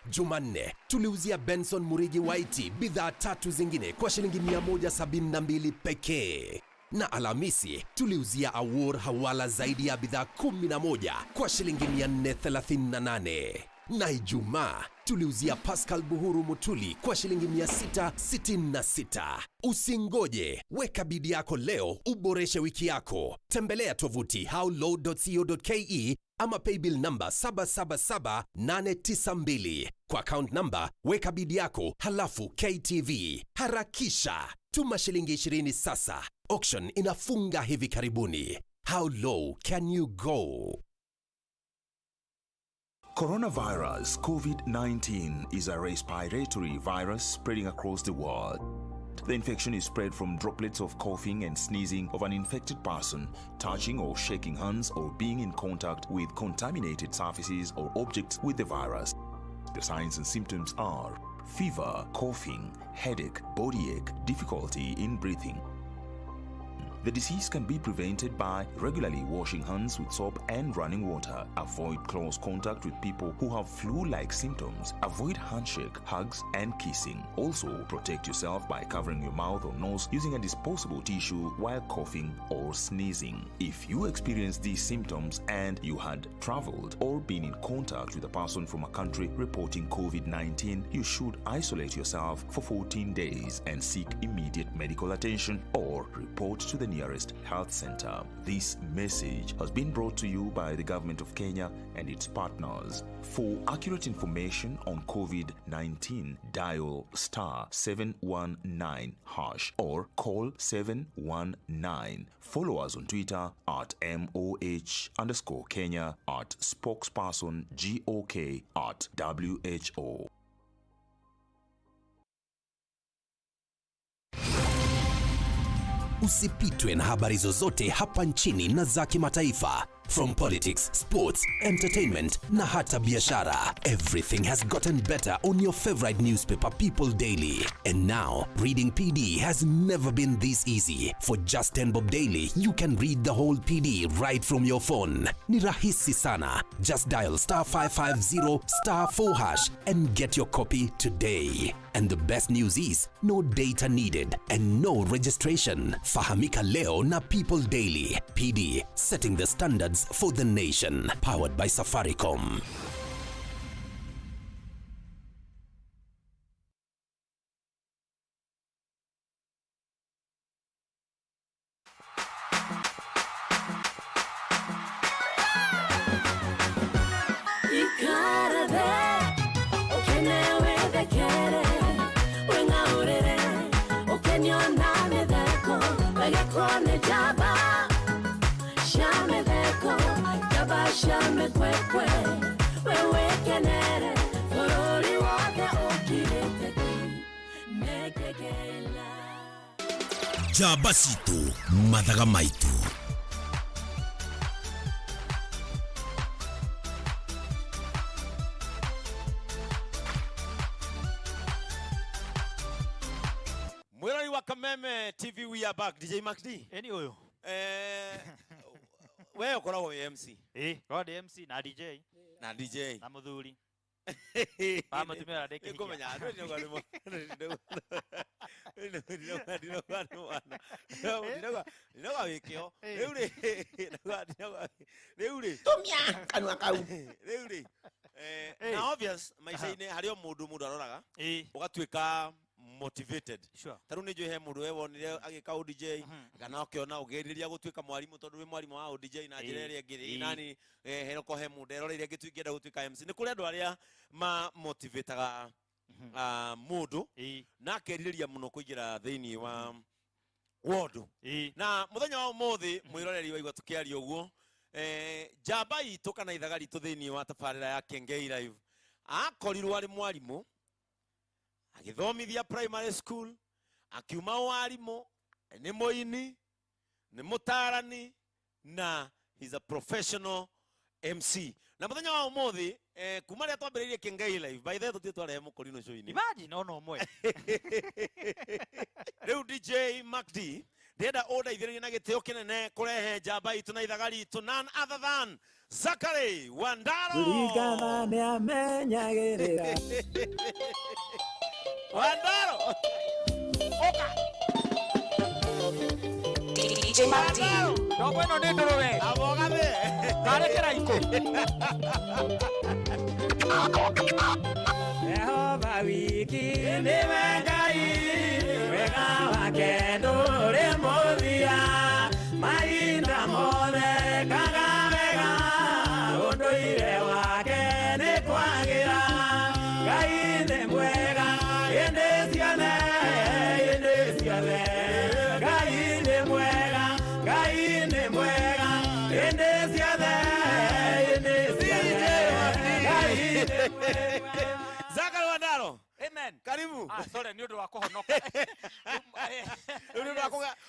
Jumanne tuliuzia Benson Murigi Waiti bidhaa tatu zingine kwa shilingi 172 pekee. Na Alhamisi tuliuzia Awor Hawala zaidi ya bidhaa 11 kwa shilingi 438. Na Ijumaa tuliuzia Pascal Buhuru Mutuli kwa shilingi 666. Usingoje, weka bidi yako leo uboreshe wiki yako. Tembelea tovuti howlow.co.ke ama paybill number 777892 kwa account number, weka bidi yako halafu KTV. Harakisha, tuma shilingi 20 sasa. Auction inafunga hivi karibuni. How low can you go? Coronavirus COVID 19 is a respiratory virus spreading across the world. The infection is spread from droplets of coughing and sneezing of an infected person, touching or shaking hands, or being in contact with contaminated surfaces or objects with the virus. The signs and symptoms are fever, coughing, headache, body ache, difficulty in breathing. The disease can be prevented by regularly washing hands with soap and running water. Avoid close contact with people who have flu like symptoms. Avoid handshake, hugs, and kissing. Also, protect yourself by covering your mouth or nose using a disposable tissue while coughing or sneezing. If you experience these symptoms and you had traveled or been in contact with a person from a country reporting COVID 19, you should isolate yourself for 14 days and seek immediate medical attention or report to the nearest health center. This message has been brought to you by the Government of Kenya and its partners. For accurate information on COVID 19, dial star 719 hash or call 719. Follow us on Twitter at MOH underscore Kenya, at spokesperson GOK, at WHO. Usipitwe na habari zozote hapa nchini na za kimataifa. From politics, sports, entertainment na hata biashara. Everything has gotten better on your favorite newspaper, People Daily. And now, reading PD has never been this easy. For just 10 bob daily, you can read the whole PD right from your phone. Ni rahisi sana. Just dial star 550 star 4 hash and get your copy today. And the best news is no data needed and no registration. Fahamika leo na People Daily. PD, setting the standards for the nation. Powered by Safaricom. Ikara thĩ, ũkene wĩthekere, wĩng'aũrĩre, ũkenio na mĩtheko, wegekwo nĩ njamba cia mĩtheko, njamba cia mĩkwekwe, we wĩkenere, bũrũri wothe ũkirĩte ki, nĩ kĩgĩĩna. Njamba citũ, mathaga maitũ. Mwirori wa Kameme TV, we are back. DJ Max D. Eni ũyũ. We ũkoragwo wĩ MC. Ĩ, korwo ndĩ MC na DJ. Na DJ. Na mũthuri. Wa mũtumia ũrĩa ndĩkĩhikia. Nĩngũmenya, andũ ndinauga nĩ ndinauga nĩ mwana. Ndinauga wĩ kĩo. Rĩu rĩ, ndinauga rĩu rĩ. Tumia kanua kau. Rĩu rĩ, na obvious maica-inĩ harĩ o mũndũ aroraga ũgatuĩka motivated. Ta rĩu nĩ njũĩ he mũndũ we wonire agĩka ODJ kana ũkĩona ũkĩrirĩria gũtuĩka mwarimũ tondũ wĩ mwarimũ wa ODJ na njĩra ĩrĩa ĩngĩ rĩ, nani heroko he mũndũ eroreire ngĩtuĩkĩenda gũtuĩka MC. Nĩ kũrĩ andũ arĩa ma motivataga mũndũ na akerirĩria mũno kũingĩra thĩinĩ wa wondu. Na mũthenya wa ũmũthĩ mwĩroreri waigua tũkĩaria ũguo, njamba itũ kana ithaga ritũ thĩinĩ wa tabarĩra ya Kengei Live akorirwo arĩ mwarimũ agĩthomithia primary school, akiuma warimũ, nĩ mũini, nĩ mũtarani na he's a professional MC. Na mũthenya wa ũmũthĩ, kuma rĩrĩa twambĩrĩirie Kengei Live, by the way tũtirĩ twarehe mũkorino show-inĩ. Imagine ona ũmwe. Rĩu DJ Mac D Ndĩrenda ũndeithĩrĩrie na gĩtĩo kĩnene kũrehe njamba itũ na ithaga ritũ none other than Zachary Wandaro. Ririkana nĩamenyagĩrĩra. Wandaro. Oka. DJ Martin. Ndogo ĩno nĩ ndũrũwe. Abogathe. Karĩ kĩraikũ. Jehova wiki nĩwe Ngai, wega wake ndũrĩ mũthia, mahinda mothe ekaga wega, ũndũire wake nĩ kwagĩra. Ngai nĩ mwega hĩndĩ ciothe, hĩndĩ ciothe. Ngai nĩ mwega, Ngai nĩ mwega hĩndĩ ciothe, hĩndĩ ciothe. Ngai nĩ mwega. Zachary Wandaro. Amen. Karibu. Ah, sorry, nĩ ũndũ wa kũhonoka. Rĩu nĩ ũndũ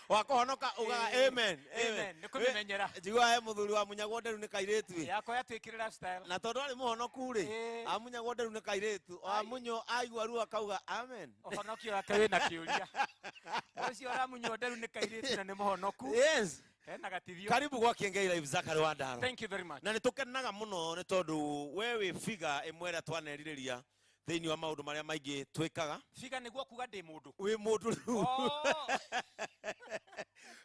wa kũhonoka ugaga amen. Amen. Nĩ kũmĩmenyera. Njiguaga he mũthuri wa munyagwo nderu nĩ kairĩtu. Yakwa yatuĩkire lifestyle. Na tondũ arĩ mũhonoku rĩ, amunyagwo nderu nĩ kairĩtu. Amunywo aigua ruo akauga amen. Ũhonokio wake wĩna kĩũria. Ũcio ũramunywo nderu nĩ kairĩtu na nĩ mũhonoku. Yes. Hena gatithio. Karibu gwa Kiengei Live Zachary Wandaro. Thank you very much. Na nĩ tũkenaga mũno nĩ tondũ we wĩ figure ĩmwe ĩrĩa twanerirĩria thĩinĩ wa maũndũ marĩa maingĩ twĩkaga. Figure nĩguo kuga ndĩ mũndũ. Wĩ mũndũ rĩu.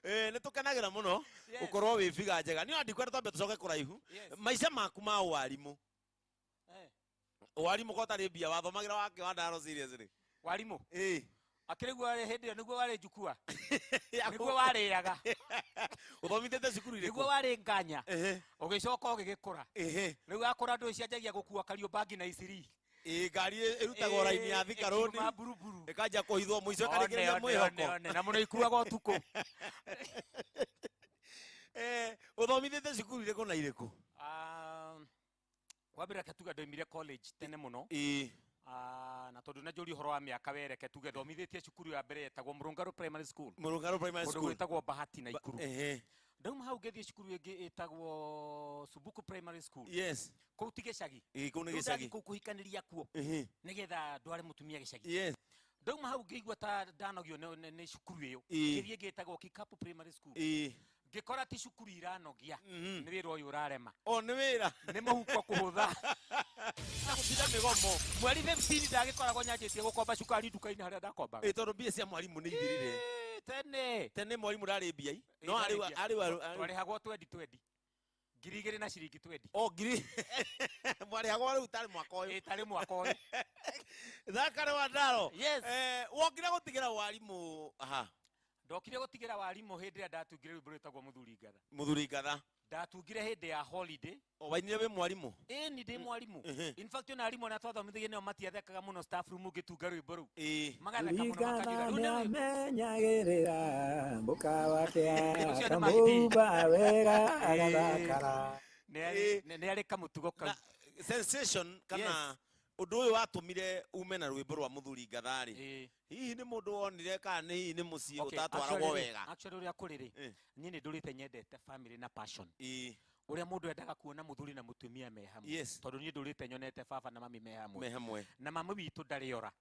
Nĩ tũkenagĩra mũno gũkorwo wĩ figure njega. Niĩ ndikwenda twambe tũcoke kũraihu. Maica maku ma ũwarimũ. Ũwarimũ ko ũtarĩ mbia wathomagĩra wake Wandaro seriously. Warimũ? Ĩĩ. Akĩrĩ guo warĩ hĩndĩ ĩyo nĩguo warĩ njukua. Nĩguo warĩaga. Ũthomithĩte cukuru irĩkũ? Nĩguo warĩ nganya. Ũgĩcoka ũgĩgĩkũra. Rĩu akũra ndũĩ cianjagia gũkua Kariobangi na Isiri. Ĩĩ, ngari ĩrutagwo raini ya Thika Road. Ĩkiuma buruburu. Ĩkanjia kũhithwo mũico ĩkarĩkĩrĩria One, mwĩhoko. one, one. Na mũno ikuaga ũtukũ. Ũthomithĩte cukuru irĩkũ na irĩkũ? Wa mbere reke tuge ndoimire college tene mũno. Na tondũ na njũria ũhoro wa mĩaka wereke tuge thomithĩtie cukuru ya mbere yetagwo Mũrũngarũ Primary School. Mũrũngarũ Primary Kũndũ School. gwĩtagwo Bahati na Ikuru. Ndauma hau ngĩthiĩ cukuru ĩngĩ ĩtagwo Subuku Primary School. Yes. Kũu ti gĩcagi. Ĩĩ, kũu nĩ Rĩu gĩcagi. ndathiĩ kũu kũhikanĩria kuo. Nĩgetha ndware mũtumia gĩcagi. Yes. Ndauma hau ngĩigua ta ndanogio nĩ cukuru ĩyo. Ngĩthiĩ ĩngĩ ĩtagwo Kikapu Primary School. Ngĩkora ti cukuru iranogia. Nĩ wĩra ũyũ ũrarema. O, nĩ wĩra. Nĩ mũhuko kũhũtha. Gũtinda mĩgomo. Mweri 15 ndagĩkoragwo nyanjĩtie gũkomba cukari nduka-inĩ harĩa ndakombaga. Ĩ, tondũ mbia cia mwarimũ nĩ ithirire. Tene. Tene mwarimũ ndarĩ mbia i. Ĩ, No ndarĩ arĩ mbia. arĩ Twarĩhagwo twendi twendi. Ngiri igĩrĩ na ciringi twendi. O, ngiri. Mwarĩhagwo rĩu tarĩ mwaka ũyũ. Ĩ, tarĩ mwaka ũyũ. Zachary Wandaro. Yes. Wokire gũtigĩra warimũ aha. Ndokire gũtigĩra warimũ hĩndĩ ĩrĩa ndatungire rwĩmbo rwĩtagwo Mũthuri Ngatha. Mũthuri Ngatha. Ndatungire hĩndĩ ya holiday. O, wainire wĩ mwarimũ? Ĩ, ni ndĩ mwarimũ. In fact, ona arimũ arĩa twathomithagia nĩo matiathekaga mũno staff room ngĩtunga rwĩmbo rũu. Magatheka mũno Ririkana makanjĩra, rũu nĩ rwĩmbo. nĩamenyagĩrĩra mũka wake Ũcio nĩ Mahdi. akamũmba wega agathakara. Nĩ arĩ kamũtugo kau. Sensation kana ũndũ ũyũ watũmire ume na rwĩmbo rwa Mũthuri Ngatha rĩ, hihi nĩ mũndũ wonire kana nĩ hihi nĩ mũciĩ Okay, ũtatwaragwo actually rĩ, wega? Actually ũrĩa kũrĩ rĩ, niĩ nĩ ndũrĩte nyendete family na passion. Ũrĩa mũndũ endaga kuona mũthuri na mũtumia me hamwe. Yes. Tondũ niĩ ndũrĩte nyonete baba na mami me hamwe. Me hamwe. Na mami witũ ndarĩ ora.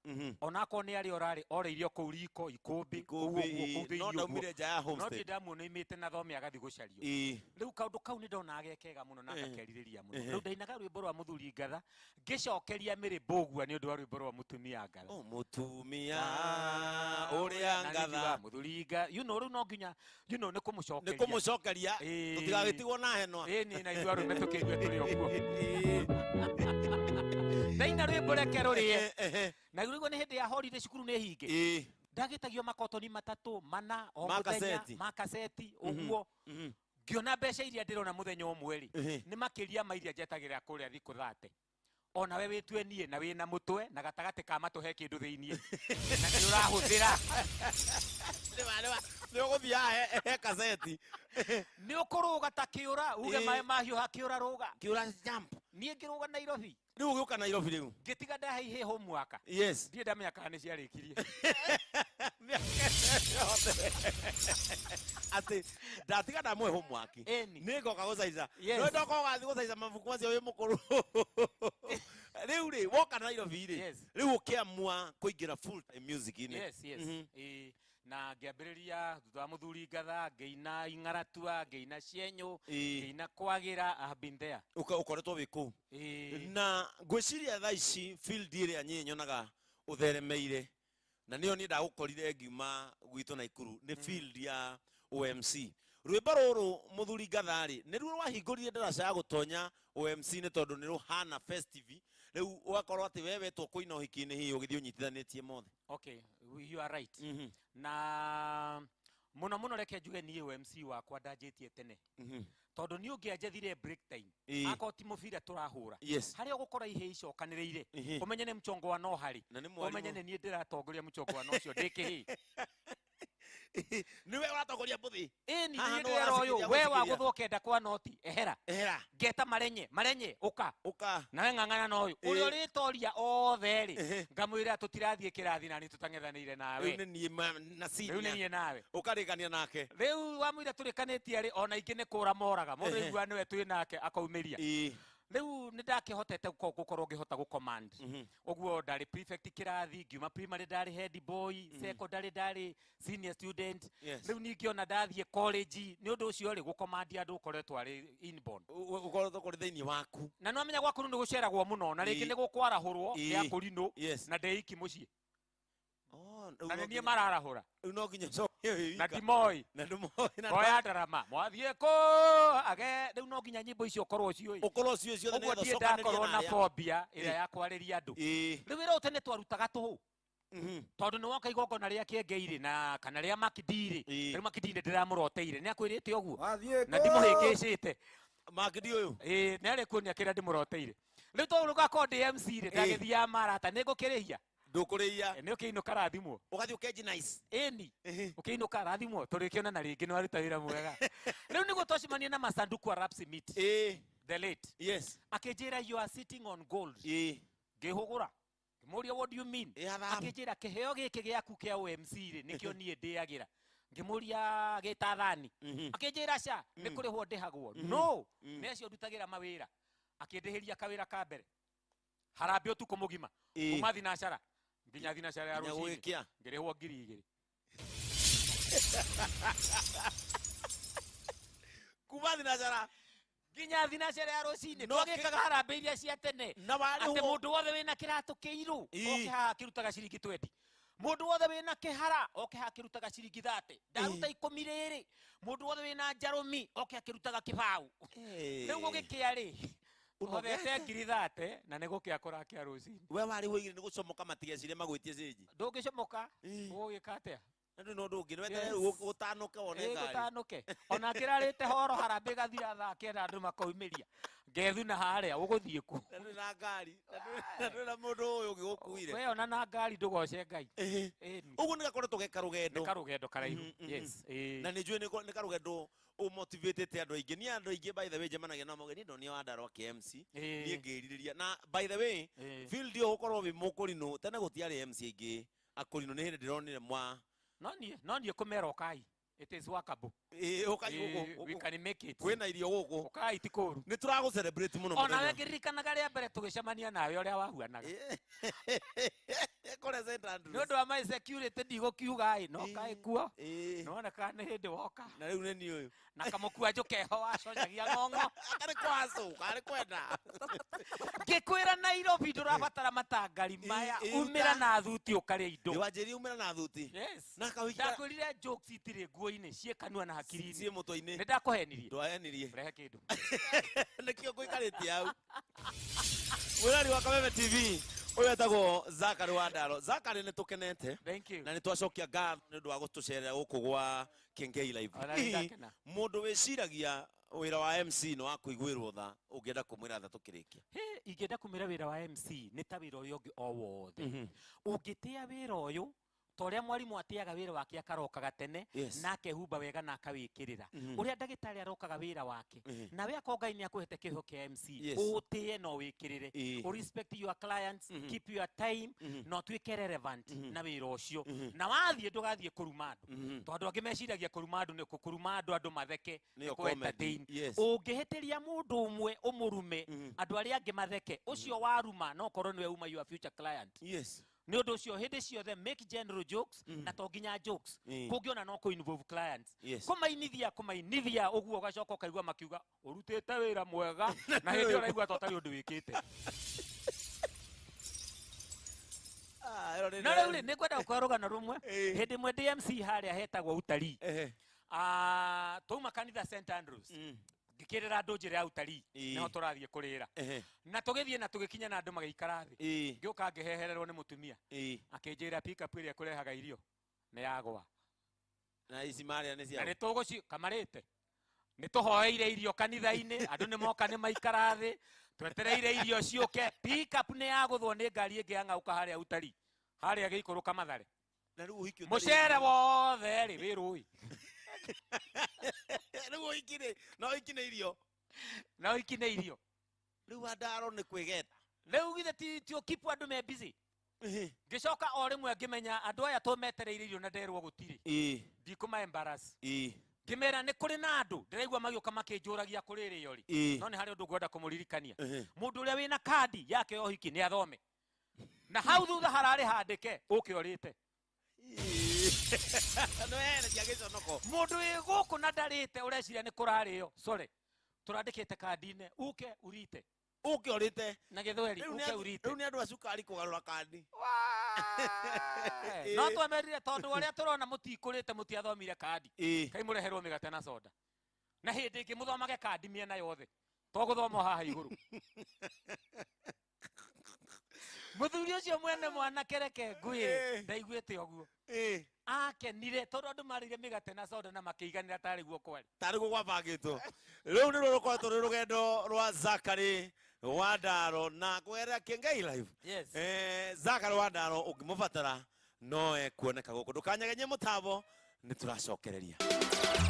Ona akorwo nĩ arĩ ora rĩ, orĩirio kũu riko, ikũmbĩ, kũu Ikũmbĩ, ũguo, kũu ĩ, thĩinĩ no ũguo. ndaumire nja ya No homestead. ndirĩ ndamuona oimĩte na thome agathiĩ gũcario. Rĩu kaũndũ kau nĩ ndonaga ge kega mũno na ngakerirĩria mũno. Rĩu ndainaga rwĩmbo rwa Mũthuri Ngatha, ngĩcokeria Mary Mbũgua nĩ ũndũ wa rwĩmbo rwa Mũtumia Ngatha. O, mũtumia ũrĩa Na nĩ Ngatha. ngiugaga Mũthuri Ngatha, you know, rĩu no nginya, you know, nĩ kũmũcokeria. Nĩ kũmũcokeria, tũtigagĩtigwo na henwa. Ĩ, nĩ na ithuĩ arũme tũkĩigue tũrĩ o kuo. Ndaina rwĩmbo reke rũrĩe. Na rĩu nĩ hĩndĩ ya holiday cukuru nĩ hinge. Ndagĩtagio makotoni matatũ, mana, o Ma mũthenya, kaseti. ma kaseti, ũguo. Ngĩona mbeca iria ndĩrona mũthenya ũmwe rĩ, nĩ makĩria ma iria njetagĩrĩra kũrĩa thikũ thate. Ona we wĩtue niĩ na wĩna mũtwe na gatagatĩ ka matũ he kĩndũ thĩiniĩ. Na nĩ ũrahũthĩra. Nĩ ũgũthiĩ haha he kaseti. Nĩ ũkũrũga ta kĩũra, uge maĩ mahiũha kĩũra rũga. Kĩũra jump. Niĩ ngĩrũga Nairobi. Rĩu ũgĩũka Nairobi rĩu? Ngĩtiga ndahe homework. Yes. Ndirĩ ndamenya kana nĩ ciarĩkirie. Atĩ ndatiga ndamũhe homework. Nĩ ngoka gũcaica. Yes. No ndoka ũgathiĩ gũcaica mabuku macio wĩ mũkũrũ. Rĩu rĩ, woka Nairobi rĩ, Yes. rĩu ũkĩamua kũingĩra full time music-inĩ. Yes, yes. Ĩ, Na ngĩambĩrĩria thutha wa mũthuri ngatha, ngĩina ing'aratua, ngĩina cienyũ, ngĩina kwagĩra. I have been there. Ũkoretwo wĩ kũu. Ĩĩ. Na ngwĩciria thaa ici field ĩrĩa niĩ nyonaga ũtheremeire na nĩyo niĩ ndagũkorire ngiuma gwitũ Naikuru nĩ field ya OMC. Rwĩmbo rũrũ mũthuri ngatha-rĩ, nĩruo rwahingũrire ndaraca ya gũtonya OMC, nĩ tondũ nĩ rũhana festive. Rĩu ũgakorwo atĩ we wetwo kũina ũhiki-inĩ, hihi ũgĩthiĩ ũnyitithanĩtie mothe. Okay, you are right. Na mũno mũno reke njuge niĩ OMC wakwa ndanjĩtie tene, tondũ niĩ ũngĩanjethire break time, akorwo ti mũbira tũrahũra, harĩa ũgũkora ihĩ icokanĩrĩire, ũmenye nĩ mchongo wa no harĩ. Na nĩ mwarimũ. Ũmenye nĩ niĩ ndĩratongoria mchongo wa no ũcio ndĩ kĩhĩ. Nĩwe ũratongoria mbũthi. Ĩni. Haha Niĩ nĩwe ndĩrera ũyũ ũracikiria we gũcikiria. wagũthwo kenda kwa noti, ehera. Ehera. Ngeta marenye marenye, ũka. Ũka. Nawe ng'ang'ana na ũyũ ũrĩa ũrĩtoria othe rĩ, ngamwĩra tũtirathiĩ kĩrathi na nĩ tũtang'ethanĩire nawe. Rĩu nĩ niĩ na Rĩu senior. nĩ niĩ nawe. Ũkarĩkania nake. Rĩu wamwĩra tũrĩkanĩtie rĩ, ona ingĩ nĩ kũra moraga mũndũ, aigua nĩwe twĩ nake akaumĩria. Rĩu nĩ ndakĩhotete gũkorwo ngĩhota gũcommand ũguo. Ndarĩ prefect kĩrathi, ngiuma primary ndarĩ head boy, secondary ndarĩ senior student. Rĩu ningĩ ona ndathiĩ college, nĩ ũndũ ũcio rĩ, gũcommand andũ ũkoretwo arĩ inborn. Ũkoretwo kũrĩ thĩinĩ waku. Na nĩ wamenya gwaku nĩ gũceragwo mũno, na rĩngĩ nĩ gũkwarahũrwo nĩ akũrinũ na ndĩ iki mũciĩ, na nĩ niĩ mararahũra. Rĩu no nginya ũcoke wĩ Na wika. ndimoĩ. Na ndũmoĩ na Ngoya ndarama mwathiĩ kũ age. Rĩu no nginya nyĩmbo icio ũkorwo ciũĩ. Ũkorwo ciũĩ ciothe Ũguo nĩgetha ndirĩ ũcokanĩrie ndakorwo na na arĩa. phobia ĩrĩa ya kwarĩria andũ. Rĩu wĩra ũyũ tene twarutaga tũhũ, tondũ nĩ woka igongona rĩa kĩengei-rĩ na kana rĩa makidi-rĩ. Rĩu makidi nĩ ndĩramũroteire, nĩ akwĩrĩte ũguo na ndimũhĩngĩcĩte. Makidi ũyũ. Ĩĩ, nĩ arĩ kuonia kĩrĩa ndĩmũroteire. Rĩu tondũ rũgakorwo ndĩ MC rĩ, ndagĩthiaga marata nĩ ngũkĩrĩhia. Ndũkũrĩia. Nĩ ũkĩinũka rathimwo. Ũgathiĩ ũkenji nice. Ĩni, ũkĩinũka rathimwo, tũrĩkĩonana rĩngĩ, nĩ waruta wĩra mwega. Rĩu nĩguo twacemania na masanduku a Rapsi Meat, the late, akĩnjĩra, "You are sitting on gold." Ngĩhũgũra ngĩmũria, "What do you mean?" Akĩnjĩra, "Kĩheo gĩkĩ gĩaku kĩa OMC rĩ, nĩkĩo niĩ ndĩagĩra." Ngĩmũria, "Gĩta thani?" Akĩnjĩra, "Ca nĩ kũrĩhwo ndĩhagwo, no nĩ acio ndutagĩra mawĩra." Akĩndĩhĩria kawĩra ka mbere, harambĩ ũtukũ mũgima, kuma thinacara nginya thinacara ya Nginya rũcinĩ. gũgĩkĩa. Ngĩrĩhwo 2000. Kuma thinacara nginya thinacara ya rũcinĩ. No Twagĩkaga harambĩ iria cia tene Na warĩhwo. atĩ mũndũ wothe wĩna kĩratũ kĩirũ oke haha akĩrutaga ciringi 20, mũndũ wothe wĩna kĩhara oke haha akĩrutaga ciringi 30, ndaruta 10 rĩrĩ, mũndũ wothe wĩna njarũmi oke akĩrutaga kĩbaũ. Rĩu gũgĩkĩa rĩ, ũhotete 30,000 na nĩ gũkĩa kũrakĩa rũcinĩ. We warĩhwo igĩrĩ nĩ gũcomoka matigecire magwĩtie cĩnji. Ndũngĩcomoka, ũgũgĩka atĩa? Na ndũrĩ na ũndũ ũngĩ, nĩ weterere rĩu ũtanũke wone ngari. Gũtanũke ona ngĩrarĩte horo, harambĩ gathira thaa 9, andũ makaumĩria ngethuna harĩa ũgũthiĩ ku. Na ndũrĩ na ngari, na ndũrĩ na mũndũ ũyũ ũngĩ gũkuire. We ona na ngari ndũgoce Ngai. Ĩni. Ũguo nĩ gakoretwo ge karũgendo. Nĩ karũgendo karaihu. Yes, ĩĩ. Na nĩ njũĩ nĩ karũgendo ũmotivatĩte andũ aingĩ. Niĩ andũ aingĩ, by the way, njemanagia nao mauga niĩ ndonio wa ndarwa KMC, niĩ ngĩrirĩria. Na by the way, field ĩyo gũkorwo wĩ mũkũrinũ, tene gũtiarĩ MC aingĩ akũrinũ, nĩ hĩndĩ ndĩronire mwa No niĩ kũmera ũkai, it is workable. Ĩĩ, ũkai gũkũ, We gũkũ. can make it. Kwĩna irio gũkũ. Ũkai ti kũru. Nĩ tũragũ celebrate mũno Ona we mũthenya. ngĩririkanaga rĩa mbere tũgĩcemania nawe ũrĩa wahuanaga. Kũrĩa St. Andrews. Nĩ ũndũ wa my security ndigũkiuga ĩ, no kaĩ kuo nĩwona kana nĩ hĩndĩ woka. Na rĩu nĩ niĩ ũyũ. Na kamũkua njũkeho wacocagia ng'ong'o. Karĩ kwacũ karĩ kwenda. Ngĩkwĩra Nairobi ndũrabatara matangari maya, umĩra na thuti ũkarĩa indo. Wanjĩrire umĩra na thuti. Yes. Na kawiki Ndakwĩrire jokes itirĩ nguo-inĩ, ciĩ kanua na hakiri-inĩ. Ciĩ mũtwe-inĩ. Nĩ ndakũhenirie. Ndwahenirie. Rehe kĩndũ. Nĩkĩo ngũikarĩtie hau. Mwĩrori wa Kameme TV, ũyũ etagwo Zakary wa Ndaro. Zakary, nĩ tũkenete. Thank you. Na nĩ twacokia ngatho nĩ ũndũ wa gũtũcerera gũkũ gwa Kengei Live. Ona nĩ ndakena. Mũndũ wĩciragia wĩra wa MC nĩ wa kũiguĩrwo tha, ũngĩenda kũmwĩra tha tũkĩrĩkia? Hĩ, ingĩenda kũmĩra wĩra wa MC nĩ ta wĩra ũrĩa ũngĩ o wothe. Ũngĩtĩa wĩra ũyũ ta ũrĩa mwarimũ atĩaga wĩra wake, akarokaga tene na akehumba wega na akawĩkĩrĩra, ũrĩa ndagĩtarĩ arokaga wĩra wake, nawe akorwo Ngai nĩ akũhete kĩheo kĩa MC, ũtĩe na ũwĩkĩrĩre, respect your clients, keep your time, na ũtuĩke relevant na wĩra ũcio. Na wathiĩ ndũgathiĩ kũruma andũ, tondũ angĩ meciragia kũruma andũ nĩ kũruma andũ, andũ matheke, Nĩyo nĩ kũ comedy. entertain. Ũngĩhĩtĩria mũndũ ũmwe ũmũrume, andũ arĩa angĩ matheke, ũcio waruma no korwo nĩwe uma your future client. Nĩ ũndũ ũcio hĩndĩ ciothe make general jokes na to nginya jokes. Kũngĩona no kũ involve clients. Kũmainithia kũmainithia ũguo ũgacoka ũkaigua makiuga ũrutĩte wĩra mwega na hĩndĩ ĩyo ũraigua ta ũtarĩ ũndũ wĩkĩte. Na rĩu rĩ nĩ ngwenda gũkũhe rũgano rũmwe. Hĩndĩ ĩmwe ndĩ MC harĩa hetagwo utalii. Twauma kanitha St Andrews. Ngĩkĩrĩra andũ njĩra ya utalii nĩho tũrathiĩ kũrĩra. Na tũgĩthiĩ na tũgĩkinya na andũ magĩikara thĩ. Ngĩũka ngĩhehererwo nĩ mũtumia. Akĩnjĩra pick up ĩrĩa ĩkũrehaga irio nĩ yagwa. Na ici marĩa nĩ Na nĩ tũgũci kamarĩte. Nĩ tũhoeire irio kanitha-inĩ, andũ nĩ moka nĩ maikara thĩ, twetereire irio ciũke. Pick up nĩ yagũthwo nĩ ngari ĩngĩ yang'aũka harĩa utalii. Harĩa gĩikũrũka Mathare. Na rĩu ũhiki ũtarĩ Mũcere wothe rĩ wĩ rũĩ. Rĩu ũhiki rĩ, no ũhiki nĩ irio. Na ũhiki nĩ irio. Rĩu Wandaro nĩ kwĩgeta. Rĩu githĩ ti ũkipu andũ me busy. Ngĩcoka o rĩmwe ngĩmenya andũ aya tũmetereire irio na nderwo gũtirĩ. Ndikũma embarrass. Ngĩmera nĩ kũrĩ na andũ ndĩraigua magĩũka makĩnjũragia kũrĩ rĩo rĩ. No nĩ harĩ ũndũ ngwenda kũmũririkania. Mũndũ ũrĩa wĩna kandi yake ya ũhiki nĩ athome. Na hau thutha hararĩ handĩke ũke ũrĩte. No ena cia gĩconoko. Mũndũ wĩ gũkũ na ndarĩte ũreciria nĩ kũrarĩo. Sorry. Tũrandĩkĩte kandi-inĩ uke urite. Uke ũrĩte. Na gĩthweri, uke urite. Rĩu nĩ andũ a cukari kũgarũra kandi. No twamerire tondũ arĩa tũrona mũtikũrĩte mũtiathomire kandi. Kai mũreherwo mĩgate na soda. Na hĩndĩ ĩngĩ mũthomage kandi mĩena yothe. To gũthoma haha igũrũ. Mũthuri ũcio mwene mwanake reke ngwĩre, ndaiguĩte ũguo. Akenire tondũ andũ marĩire mĩgate na soda na makĩiganĩra tarĩ guo kwarĩ. Tarĩ guo gwabangĩtwo. Rĩu nĩruo rũkoretwo rwĩ rũgendo rwa Zachary Wandaro na kũgerera Kĩengei Live. Zachary Wandaro ũngĩmũbatara no ekuoneka gũkũ. Ndũkanyegenye mũtambo, nĩ tũracokereria.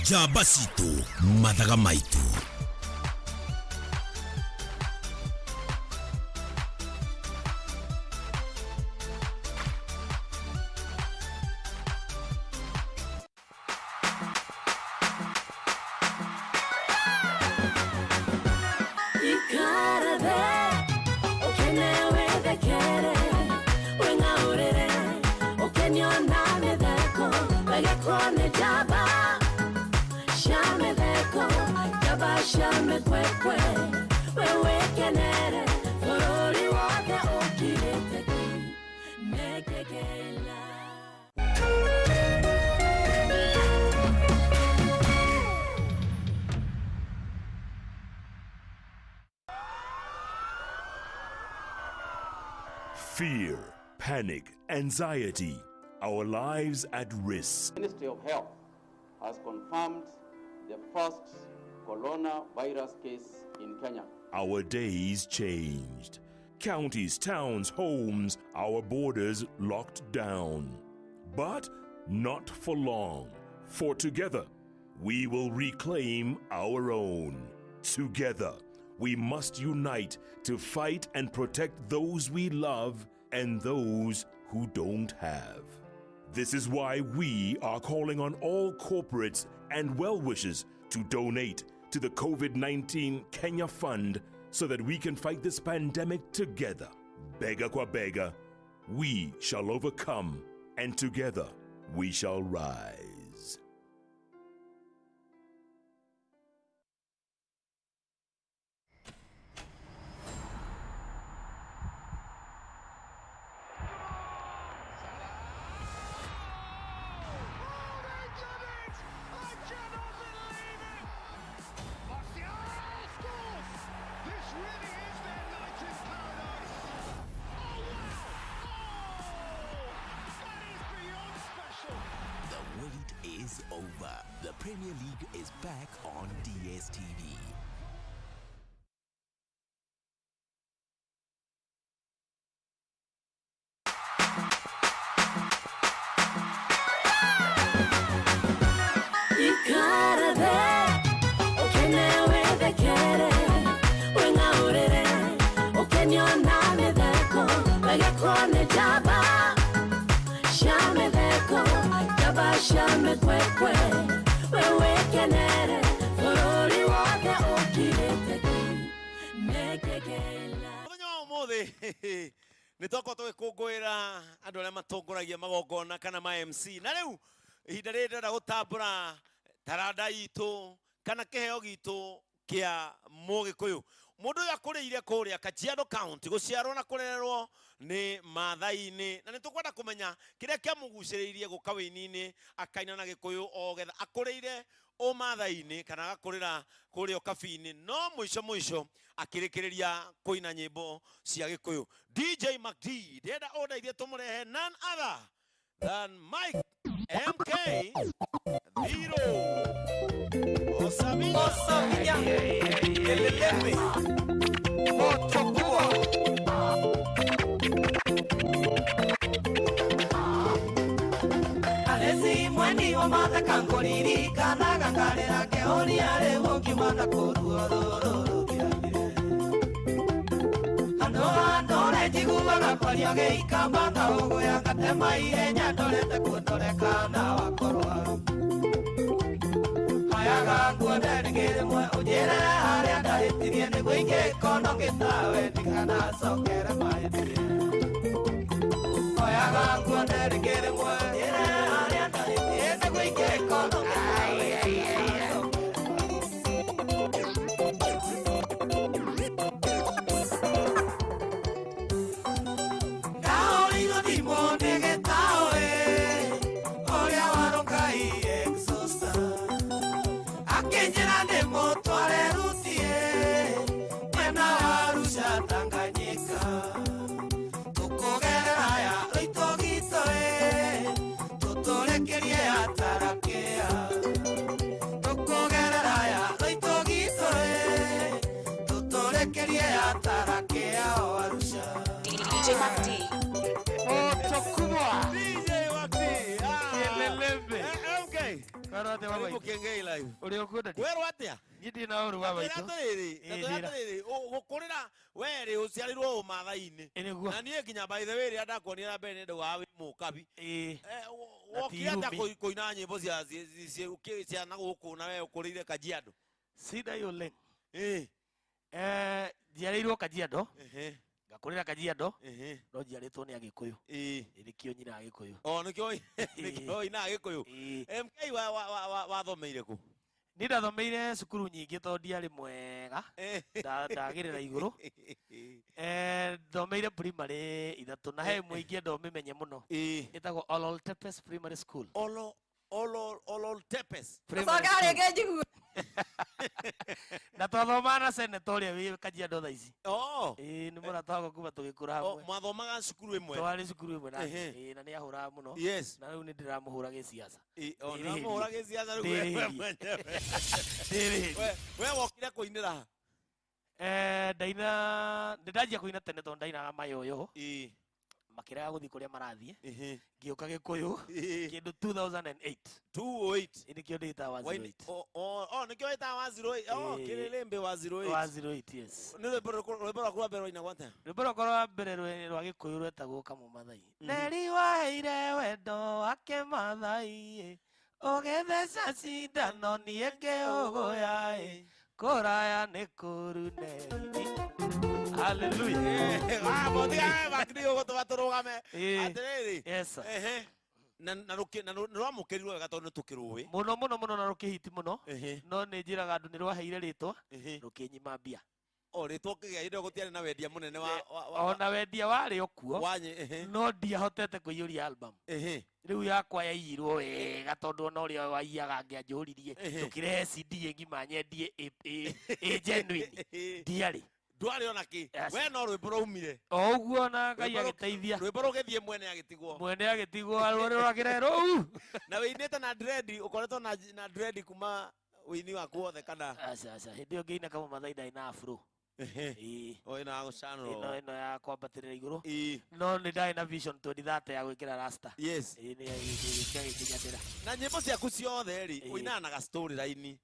Njamba citũ, mathaga maitũ. Fear, panic, anxiety, our lives at risk. The Ministry of Health has confirmed the first coronavirus case in Kenya. Our days changed. Counties, towns, homes, our borders locked down. But not for long. For together, we will reclaim our own. Together, we must unite to fight and protect those we love and those who don't have. This is why we are calling on all corporates and well-wishers to donate to the COVID-19 Kenya Fund so that we can fight this pandemic together. Bega kwa bega, we shall overcome, and together we shall rise. Over. The Premier League is back on DSTV. Mũthenya wa ũmũthĩ Nĩ twakorwo tũgĩkũngũĩra andũ arĩa matongoragia magongona kana ma MC. Na rĩu ihinda rĩrĩ ndĩrenda gũtambũra taranda itũ kana kĩheo gitũ kĩa Mũgĩkũyũ. Mũndũ ũyũ akũrĩire kũrĩa Kajiado County, gũciarwo na kũrererwo nĩ Maathai-inĩ. Na nĩ tũkwenda kũmenya kĩrĩa kĩamũgucĩrĩirie gũka wĩini-inĩ akaina na Gĩkũyũ o getha akũrĩire ũmathai-inĩ kana agakũrĩra kũrĩa ũkabi-inĩ, no mũico mũico akĩrĩkĩrĩria kũina nyĩmbo cia Gĩkũyũ. DJ MacD, ndĩrenda ũndeithie tũmũrehe none other than Mike MK Thiro. Osabinya. Osabinya. Kelelepe. Moto kubwa. Alezi mweni wa mathaka ngũririkanaga ngarĩra kĩhonia rĩu ũngiuma na kũruo rũrũ rũthiragire. Andũ a ndũre njiguaga kwario gĩikamba na ũgũya ngatema ihenya ndorete kuondoreka na wakorwa. Hayaga nguone rĩngĩ rĩmwe ũnjĩre harĩa ndahĩtirie nĩguo ingĩkorwo ngĩtawe ndikanacokere mahĩtia. Hayaga nguone rĩngĩ rĩmwe ũnjĩre harĩa ndahĩtirie nĩguo ingĩkorwo ngĩtawe ndikanacokere. Ndahũrĩirwo thimũ nĩ gĩtaũ ĩ, ũrĩa warũngai exhauster. Akĩnjĩra ndĩmũtware Ruti ĩ, mwena wa Arusha Tanganyika. Tũkũgerera ya Rũitũgitũ ĩ, tũtũrĩkĩrie ya Tarakea. Tũkũgerera ya Rũitũgitũ ĩ, tũtũrĩkĩrie ya Tarakea o Arusha. DJ MacD. Moto kubwa. DJ MacD. Kielelembe. MK. Kwĩrwo atĩa baba Karibu itũ? Kiengei live. Ũrĩ ũkuo ndadi? Kwĩrwo atĩa? Niĩ ndirĩ na ũru baba itũ. Atĩrĩrĩ, Ĩ, njĩra. atĩrĩrĩ, gũkũrĩra we rĩ ũciarĩirwo ũmathai-inĩ. Ĩ, nĩguo. Na niĩ nginya by the way rĩrĩa ndakuonire rĩa mbere nĩ ndaugaga wĩ mũkabi. Ĩ. Na Wokire ti atĩa irumi. kũina nyĩmbo cia na gũkũ na we ũkũrĩire Kajiado? Sida yole. Ĩ. Njiarĩirwo Kajiado. Ehe. Ngakũrĩra Kajiado. Ehe. No njiarĩtwo nĩ Agĩkũyũ. Ĩ. Ĩ, nĩkĩo nyina Agĩkũyũ. O, nĩkĩo ũinaga Gĩkũyũ. Ĩ. MK wathomeire kũ? Niĩ ndathomeire cukuru nyingĩ tondũ ndiarĩ mwega. Ndagĩrĩra igũrũ. Thomeire primary ithatũ na he ĩmwe ingĩenda ũmĩmenye mũno. Ĩtagwo Ololtepes Primary School. Ololtepes. Primary Coka School. rĩngĩ njigue. Na twathomaga na senator ũrĩa wĩ Kajiado thaa ici. Oh. Ĩ, nĩ mũrata wakwa kuma tũgĩkũra Oh, hamwe. mwathomaga cukuru ĩmwe? Twarĩ cukuru ĩmwe nake. Ehe. Ĩ, na nĩ ahũraga mũno. Yes. Na rĩu nĩ ndĩramũhũra gĩciaca. Ĩ, oh, Ndĩrĩhĩrie. ndĩramũhũra gĩciaca rĩu we Ndĩrĩhĩrie. mwenyewe. Ndĩrĩhĩrie. We wokire kũinĩra ha? Ndaina, nĩ ndanjia kũina tene tondũ ndainaga mayoyo. Ĩ. Makĩrega gũthiĩ kũrĩa marathiĩ. Ehe. Ngĩũka Gĩkũyũ. Ĩ. Kĩndũ 2008. 208. Ĩ, nĩkĩo ndĩtaga wa Waini- zero eight. o, o, o, nĩkĩo wĩtaga wa zero eight. Oh, Ĩ. kĩrĩrĩmbĩ wa zero eight. Wa zero eight, yes. Nĩ rwĩmbo rũrĩkũ- rwĩmbo rwaku rwa mbere rwainagwo atĩa? Rwĩmbo rwakwa rwa mbere rwa Gĩkũyũ rwetagwo Kamũmathai. Neri waheire wendo wake Mathai, ũgĩtheca cindano niĩ ngĩũgũya ĩ, kũraya nĩ kũũru Neri. Hallelujah. Ah, mũtiga we MacD ũgũtũma tũrũgame. Ĩ. Atĩrĩrĩ. Yes, sir. Ehe. Na, na rũkĩ- na rũ- nĩ rwamũkĩrirwo wega tondũ nĩ tũkĩrũĩ. Mũno, mũno, mũno na rũkĩhiti mũno. Ehe. No nĩ njĩraga andũ nĩ rwaheire rĩtwa, Ehe. rũkĩnyima mbia. O, rĩtwa ũkĩgĩa hĩndĩ ĩyo gũtiarĩ na wendia mũnene wa Ona wendia warĩ o kuo, ehe. no ndiahotete kũiyũria album. Ehe. Rĩu yakwa yaiyirwo wega tondũ ona ũrĩa waiyaga angĩanjũririe, Ehe. ndũkĩrehe CD ĩngima nyendie ĩ genuine. Ndiarĩ. Ndwarĩ ona kĩ. Yes. We no rwĩmbo rwaumire. O ũguo na Ngai Rwĩmbo agĩteithia. Rwĩmbo rũgĩthiĩ mwene agĩtigwo. Mwene agĩtigwo rũrĩ rwakĩre rũu. Na wĩinĩte na dread, ũkoretwo na dread kuma ũini waku wothe kana? Aca, aca. Hĩndĩ ĩyo ngĩina Kamũmathai ndarĩ na afro. Ehe. Ĩ. O, ĩno ya gũcanũra. Ĩno ya kwambatĩrĩra igũrũ. Ĩ. No nĩ ndarĩ na vision 2030 ya gwĩkĩra rasta. Yes. Ĩ, nĩ gĩkinyanĩra. Na nyĩmbo ciaku ciothe rĩ, Ĩ. ũinaga na ga story line.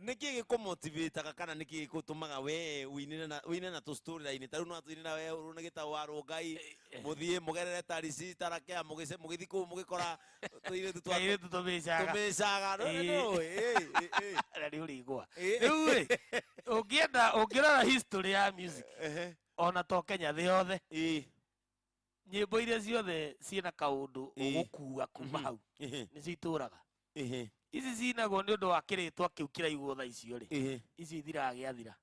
Nĩkĩ gĩkũmotivataga kana nĩkĩ gĩgũtũmaga we ũine na tũ story line? Ta rĩu no atũinĩra we ũrũ nĩ gĩtau wa Rũngai, mũthiĩ mũgerere Tarisi, Tarakea, mũgĩthiĩ kũu mũgĩkora tũirĩtu twa Tũirĩtu tũmĩcaga. Tũmĩcaga. Rĩu Ĩ. nĩ ũĩ, ĩ, ĩ, ĩ. Na nĩ ũrĩigua. Ĩ. Rĩu rĩ, ũngĩrora history ya music, Ehe. ona to Kenya, thĩ yothe, Ĩ. Nyĩmbo iria ciothe ciĩna kaũndũ ũgũkua kuma hau nĩcio itũraga. Ici cinagwo nĩ ũndũ wa kĩrĩtwa kĩu kĩraigwo thaa icio rĩ, icio ithiraga gĩathira.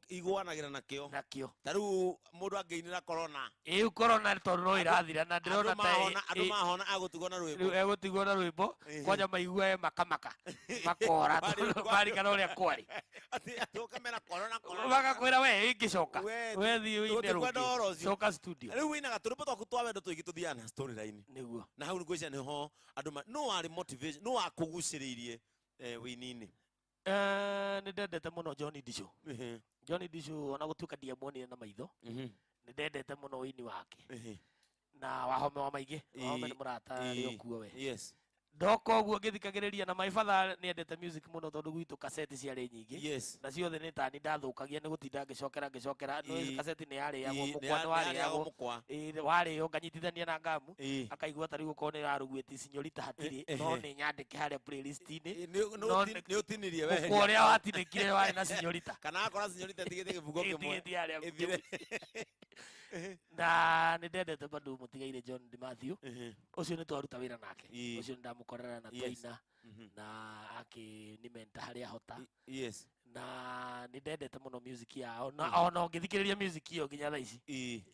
Igũanagĩra nakĩo. Nakĩo. Ta rĩu mũndũ angĩinĩra corona. Ĩu corona tondũ no ĩrathira na ndĩrona ta andũ mahona agũtigwo na rwĩmbo. Rĩu egũtigwo na rwĩmbo kwanja maiguae makamaka makora marikana ũrĩa kwarĩ. Atĩ ũkamera corona corona. Magakwĩra we ĩngĩcoka. We thiĩ ũine Tũtikwenda ũhoro rũngĩ. ũcio. Coka studio. Rĩu wĩinaga tũrwĩmbo twaku twa wendo tũingĩ tũthiaga na storyline. Nĩguo. Na hau ngwĩciria nĩho andũ ma nũ warĩ motivation, nũ wakũgucĩrĩirie wĩini-inĩ? Nĩ ndendete mũno John Ndichu. John Ndichu ona gũtuĩka ndiamuonire na maitho, nĩ ndendete mũno ũini wake. Na Wahome wa Maingĩ, Wahome nĩ mũrata arĩ o kuo we. Yes. Ndoka ũguo ngĩthikagĩrĩria na my father nĩ endete music mũno tondũ gwitũ kaseti ciarĩ nyingĩ. Yes. Na ciothe nĩ tani ndathũkagia nĩ gũtinda ngĩcokera ngĩcokera. Nĩ kaseti nĩ yarĩagwo mũkwa nĩ warĩagwo. Mũkwa. Warĩo nganyitithania na ngamu. Akaigua ta rĩu okorwo nĩ ĩrarugwo sinyorita hatirĩ no nĩ nyandĩke harĩa playlist-inĩ. Nĩ ũtinirie weheria. Mũkwa ũrĩa watinĩkire warĩ na sinyorita. Kana akora sinyorita ĩtigĩte gĩbungo kĩmwe. Ĩtigĩtie harĩa ĩthire. Na nĩ ndendete bado mũtigaire John Di Matthew. Ũcio nĩ twaruta wĩra nake. Ũcio nĩ ndamũkorera na twaina na akĩnimenta harĩa hota. Yes. Na nĩ ndendete mũno music yao na ona ũngĩthikĩrĩria music ĩyo nginya thaa ici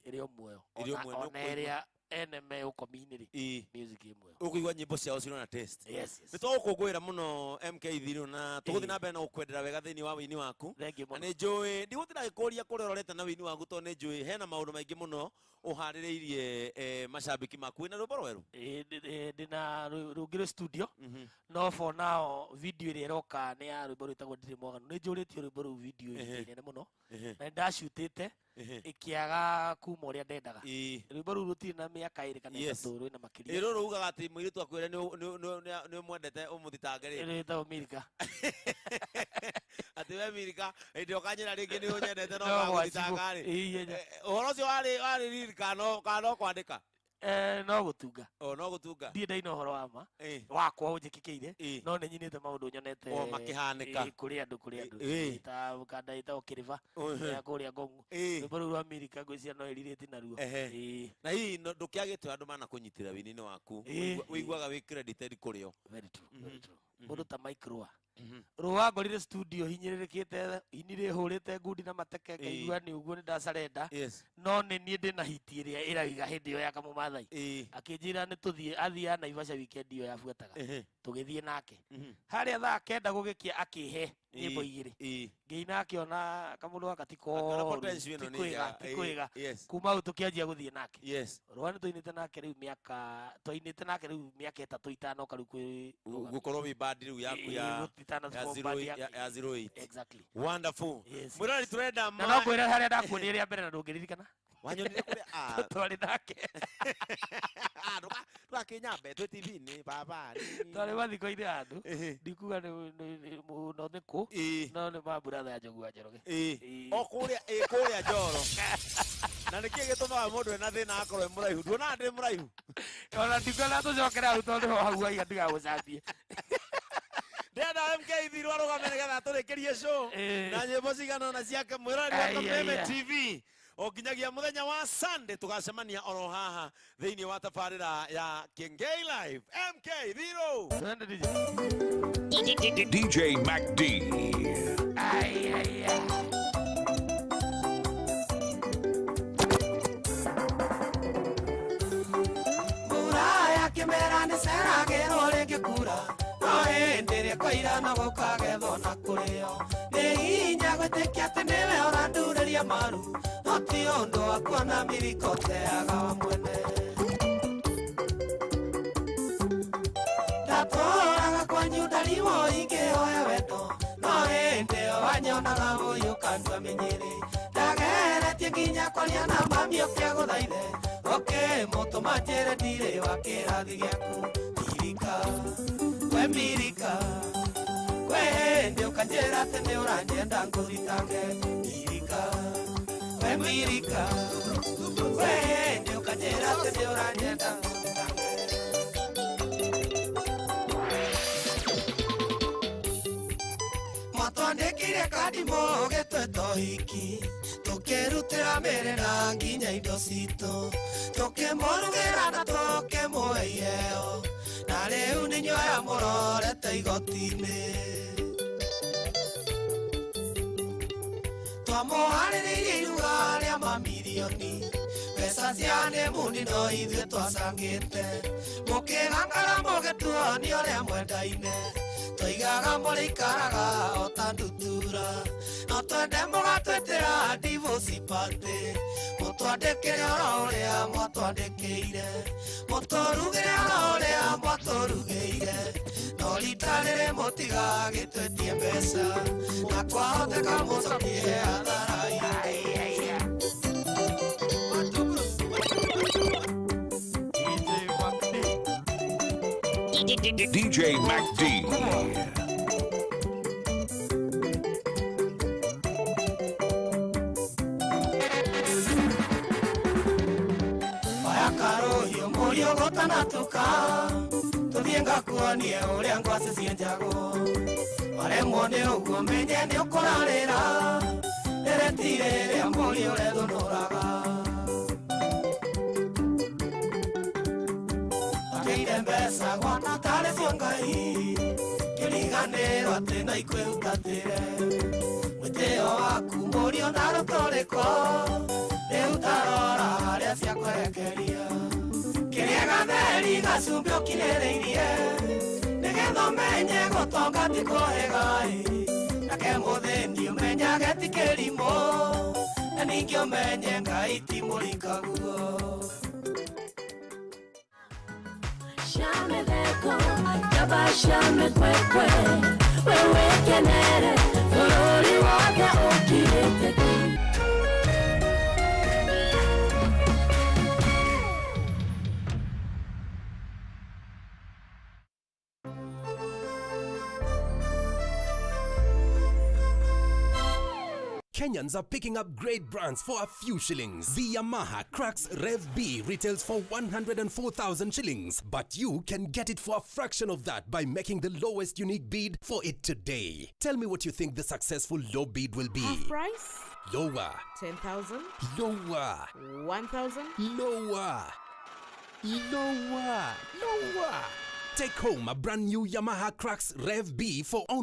ĩrĩ o muoyo. Ĩrĩ o muoyo, Ona nĩ ũkũigua. ĩrĩa ene me ũkomi-inĩ rĩ, music ĩ muoyo. Ũkũigua nyĩmbo ciao cirĩ na taste. Yes, yes. Nĩ tũgũkũngũĩra mũno MK Thirũ na tũgũthiĩ na mbere na gũkwendera wega thĩinĩ wa wĩini waku. Thengiũ Na nĩ njũĩ ndigũtinda ngĩkũria kũrĩa ũrorete na wĩini waku tondũ nĩ njũĩ hena maũndũ maingĩ mũno ũharĩrĩirie macambĩki maku. Wĩna rwĩmbo rwerũ? Ndĩna rũngĩ rwĩ studio. No for now video ĩrĩa ĩroka nĩ ya rwĩmbo rwĩtagwo Ndirĩ Mwaganu. Nĩ njũrĩtio rwĩmbo rũu video nene mũno. Na nĩ ndacutĩte ĩkĩaga kuma ũrĩa ndendaga. Rwĩmbo rũu rũtirĩ na mĩaka ĩrĩ kana ĩtatũ rwĩna makĩria. Ĩ rũrũ ugaga atĩ mũirĩtu akwĩre nĩ ũmwendete ũmũthitange rĩ. Rwĩtagwo Milka. Atĩ we Milka hĩndĩ ĩyo ũkanjĩra rĩngĩ nĩ ũnyendete no No ũgagũthitanga rĩ. Ũhoro ũcio warĩ riri kana no kwandĩka? No gũtunga. O no gũtunga. Ndirĩ ndaina ũhoro wa ma wakwa ũnjĩkĩkĩire no nĩ nyinĩte maũndũ nyonete O makĩhanĩka. Kũrĩ andũ kũrĩ andũ. Ta kanda ĩtagwo Kĩrĩba ya kũrĩa Ngong'u. Rwĩmbo rũu rwa Milka ngwĩciria no ĩrirĩti naruo. Na hihi ndũkĩagĩte andũ manakũnyitĩra wĩini-inĩ waku. Ũiguaga wĩ credited kũrĩ o. Very true, very true. Mũndũ ta Mike Rua. Rua ngorire studio hinyĩrĩrĩkĩte inire hũrĩte ngundi na mateke ngaigua nĩ ũguo nĩ ndacarenda. No nĩ niĩ ndĩna hiti ĩrĩa ĩraiga hĩndĩ ĩyo ya Kamũmathai. Akĩnjĩra nĩ tũthiĩ athiĩ Naivasha weekend ĩyo yabuataga. Tũgĩthiĩ nake. Harĩa thaa kenda gũgĩkia akĩhe nyĩmbo igĩrĩ. Ngĩina akĩona kamũndũ gaka ti koru, potential ĩno ti nĩ kwĩga, njega. ti kwĩga. Kuma hau tũkĩanjia gũthiĩ nake. Yes. Rua nĩ tũinĩte nake rĩu mĩaka twainĩte nake rĩu mĩaka ĩtatũ ĩtano rĩu kwĩ Gũkorwo wĩ band rĩu yaku ya ya 08. Exactly. Wonderful. Mwĩrori tũrenda Na no ngwĩre harĩa ndakuonire rĩa mbere na ndũngĩririkana. Wanyonire kũrĩa? Twarĩ nake. Ndũgakĩnyambe twĩ TV-inĩ baba. Twarĩ mathiko-inĩ handũ. Ndikuga nĩ mũno nĩ kũ. No nĩ ma brother ya Njogu wa Njoroge. O kũrĩa kũrĩa Njoro. Na nĩkĩ gĩtũmaga mũndũ ena thĩna akorwo e mũraihu? Nduonaga ndĩ mũraihu? Ona ndikuona tũcokere hau tondũ ho hau waiga ndigagũcambie. Ndĩrenda MK Thirũ arũgame nĩgetha tũrĩkĩrie show na nyĩmbo cigana ũna ciake mwĩroreri wa Kameme TV. O nginyagia mũthenya wa Sunday tũgacemania oro haha thĩinĩ wa tabarĩra ya Kĩengei Live. MK Thirũ. DJ Mac D. Mbura ya kĩmera nĩ ceragĩrwo rĩngĩ kura no hĩndĩ ĩrĩa kwaira no gũkagethwo na kũrĩo nĩ hinya gwĩtĩkia atĩ nĩwe ũrandurĩria maru no ti ũndũ wa kuona mĩriko teaga wa mwene ndatũraga kwanyu ndarimũ ingĩhoya wendo no hĩndĩ ĩyo wanyonaga ũyũ ũkandua mĩnyĩrĩ ndageretie nginya kwaria na mami ũkĩagũthaithe ũkĩmũtũma njĩre ndirĩ wa kĩrathi gĩaku Mirika we Mirika kwĩ hĩndĩ ũkanjĩra atĩ nĩ ũranyenda ngũthitange Mirika we Mirika kwĩ hĩndĩ ũkanjĩra atĩ nĩ ũranyenda ngũthitange. Mwatwandĩkire kandi mũgĩtwĩta ũhiki tũkĩ Tũkĩrutĩra mĩrĩ na nginya indo citũ, tũkĩmũrugĩra na tũkĩmũhe iheo, na rĩu nĩ inyuĩ mũrorete igoti-inĩ. Twamũharĩrĩirie iruga rĩa mamirioni, mbeca cia nemuni no ithuĩ twacangĩte, mũkĩgangara mũgĩtuonia ũrĩa mwendaine, twoigaga mũrĩikaraga o ta ndutura, no twende mũgatwĩtĩra divorce party, mũtwandĩkĩre oro ũrĩa mwatwandĩkĩire, mũtũrugĩre oro ũrĩa mwatũrugĩire, no rita rĩrĩ mũtigagĩtwĩtie mbeca, na kwahoteka mũcokie hathara itũ. DJ Mac D. Oya karũhiũ mũriũ gũtanatuka, tũthiĩ ngakuonie ũrĩa ngwacĩ cienjagwo, waremwo nĩ ũguo menye nĩ ũkũrarĩra, rĩrĩ ti rĩrĩa mũriũ ũrethũnũraga. Atĩire mbeca gwaku tarĩ cio Ngai, kĩriganĩrwo atĩ no ikwĩhutatĩre, mwĩtĩo waku mũriũ na rũtũrĩko, rĩu tarora harĩa ciakwerekeria, kĩrĩa gatheri gacumbĩ ũkirĩrĩirie, nĩgetha ũmenye gũtonga ti kũhĩga-ĩ, nake mũthĩni ũmenyage ti kĩrimũ, na ningĩ ũmenye Ngai ti mũrikaguo. Shametheko, njamba cia mĩkwekwe, wewe kenere, bũrũri wothe ũkirĩte ki. Kenyans are picking up great brands for a few shillings. The Yamaha Crux Rev B retails for 104,000 shillings, but you can get it for a fraction of that by making the lowest unique bid for it today. Tell me what you think the successful low bid will be. Half price? Lower. 10,000? Lower. 1,000? Lower. Lower. Lower. Take home a brand new Yamaha Crux Rev B for only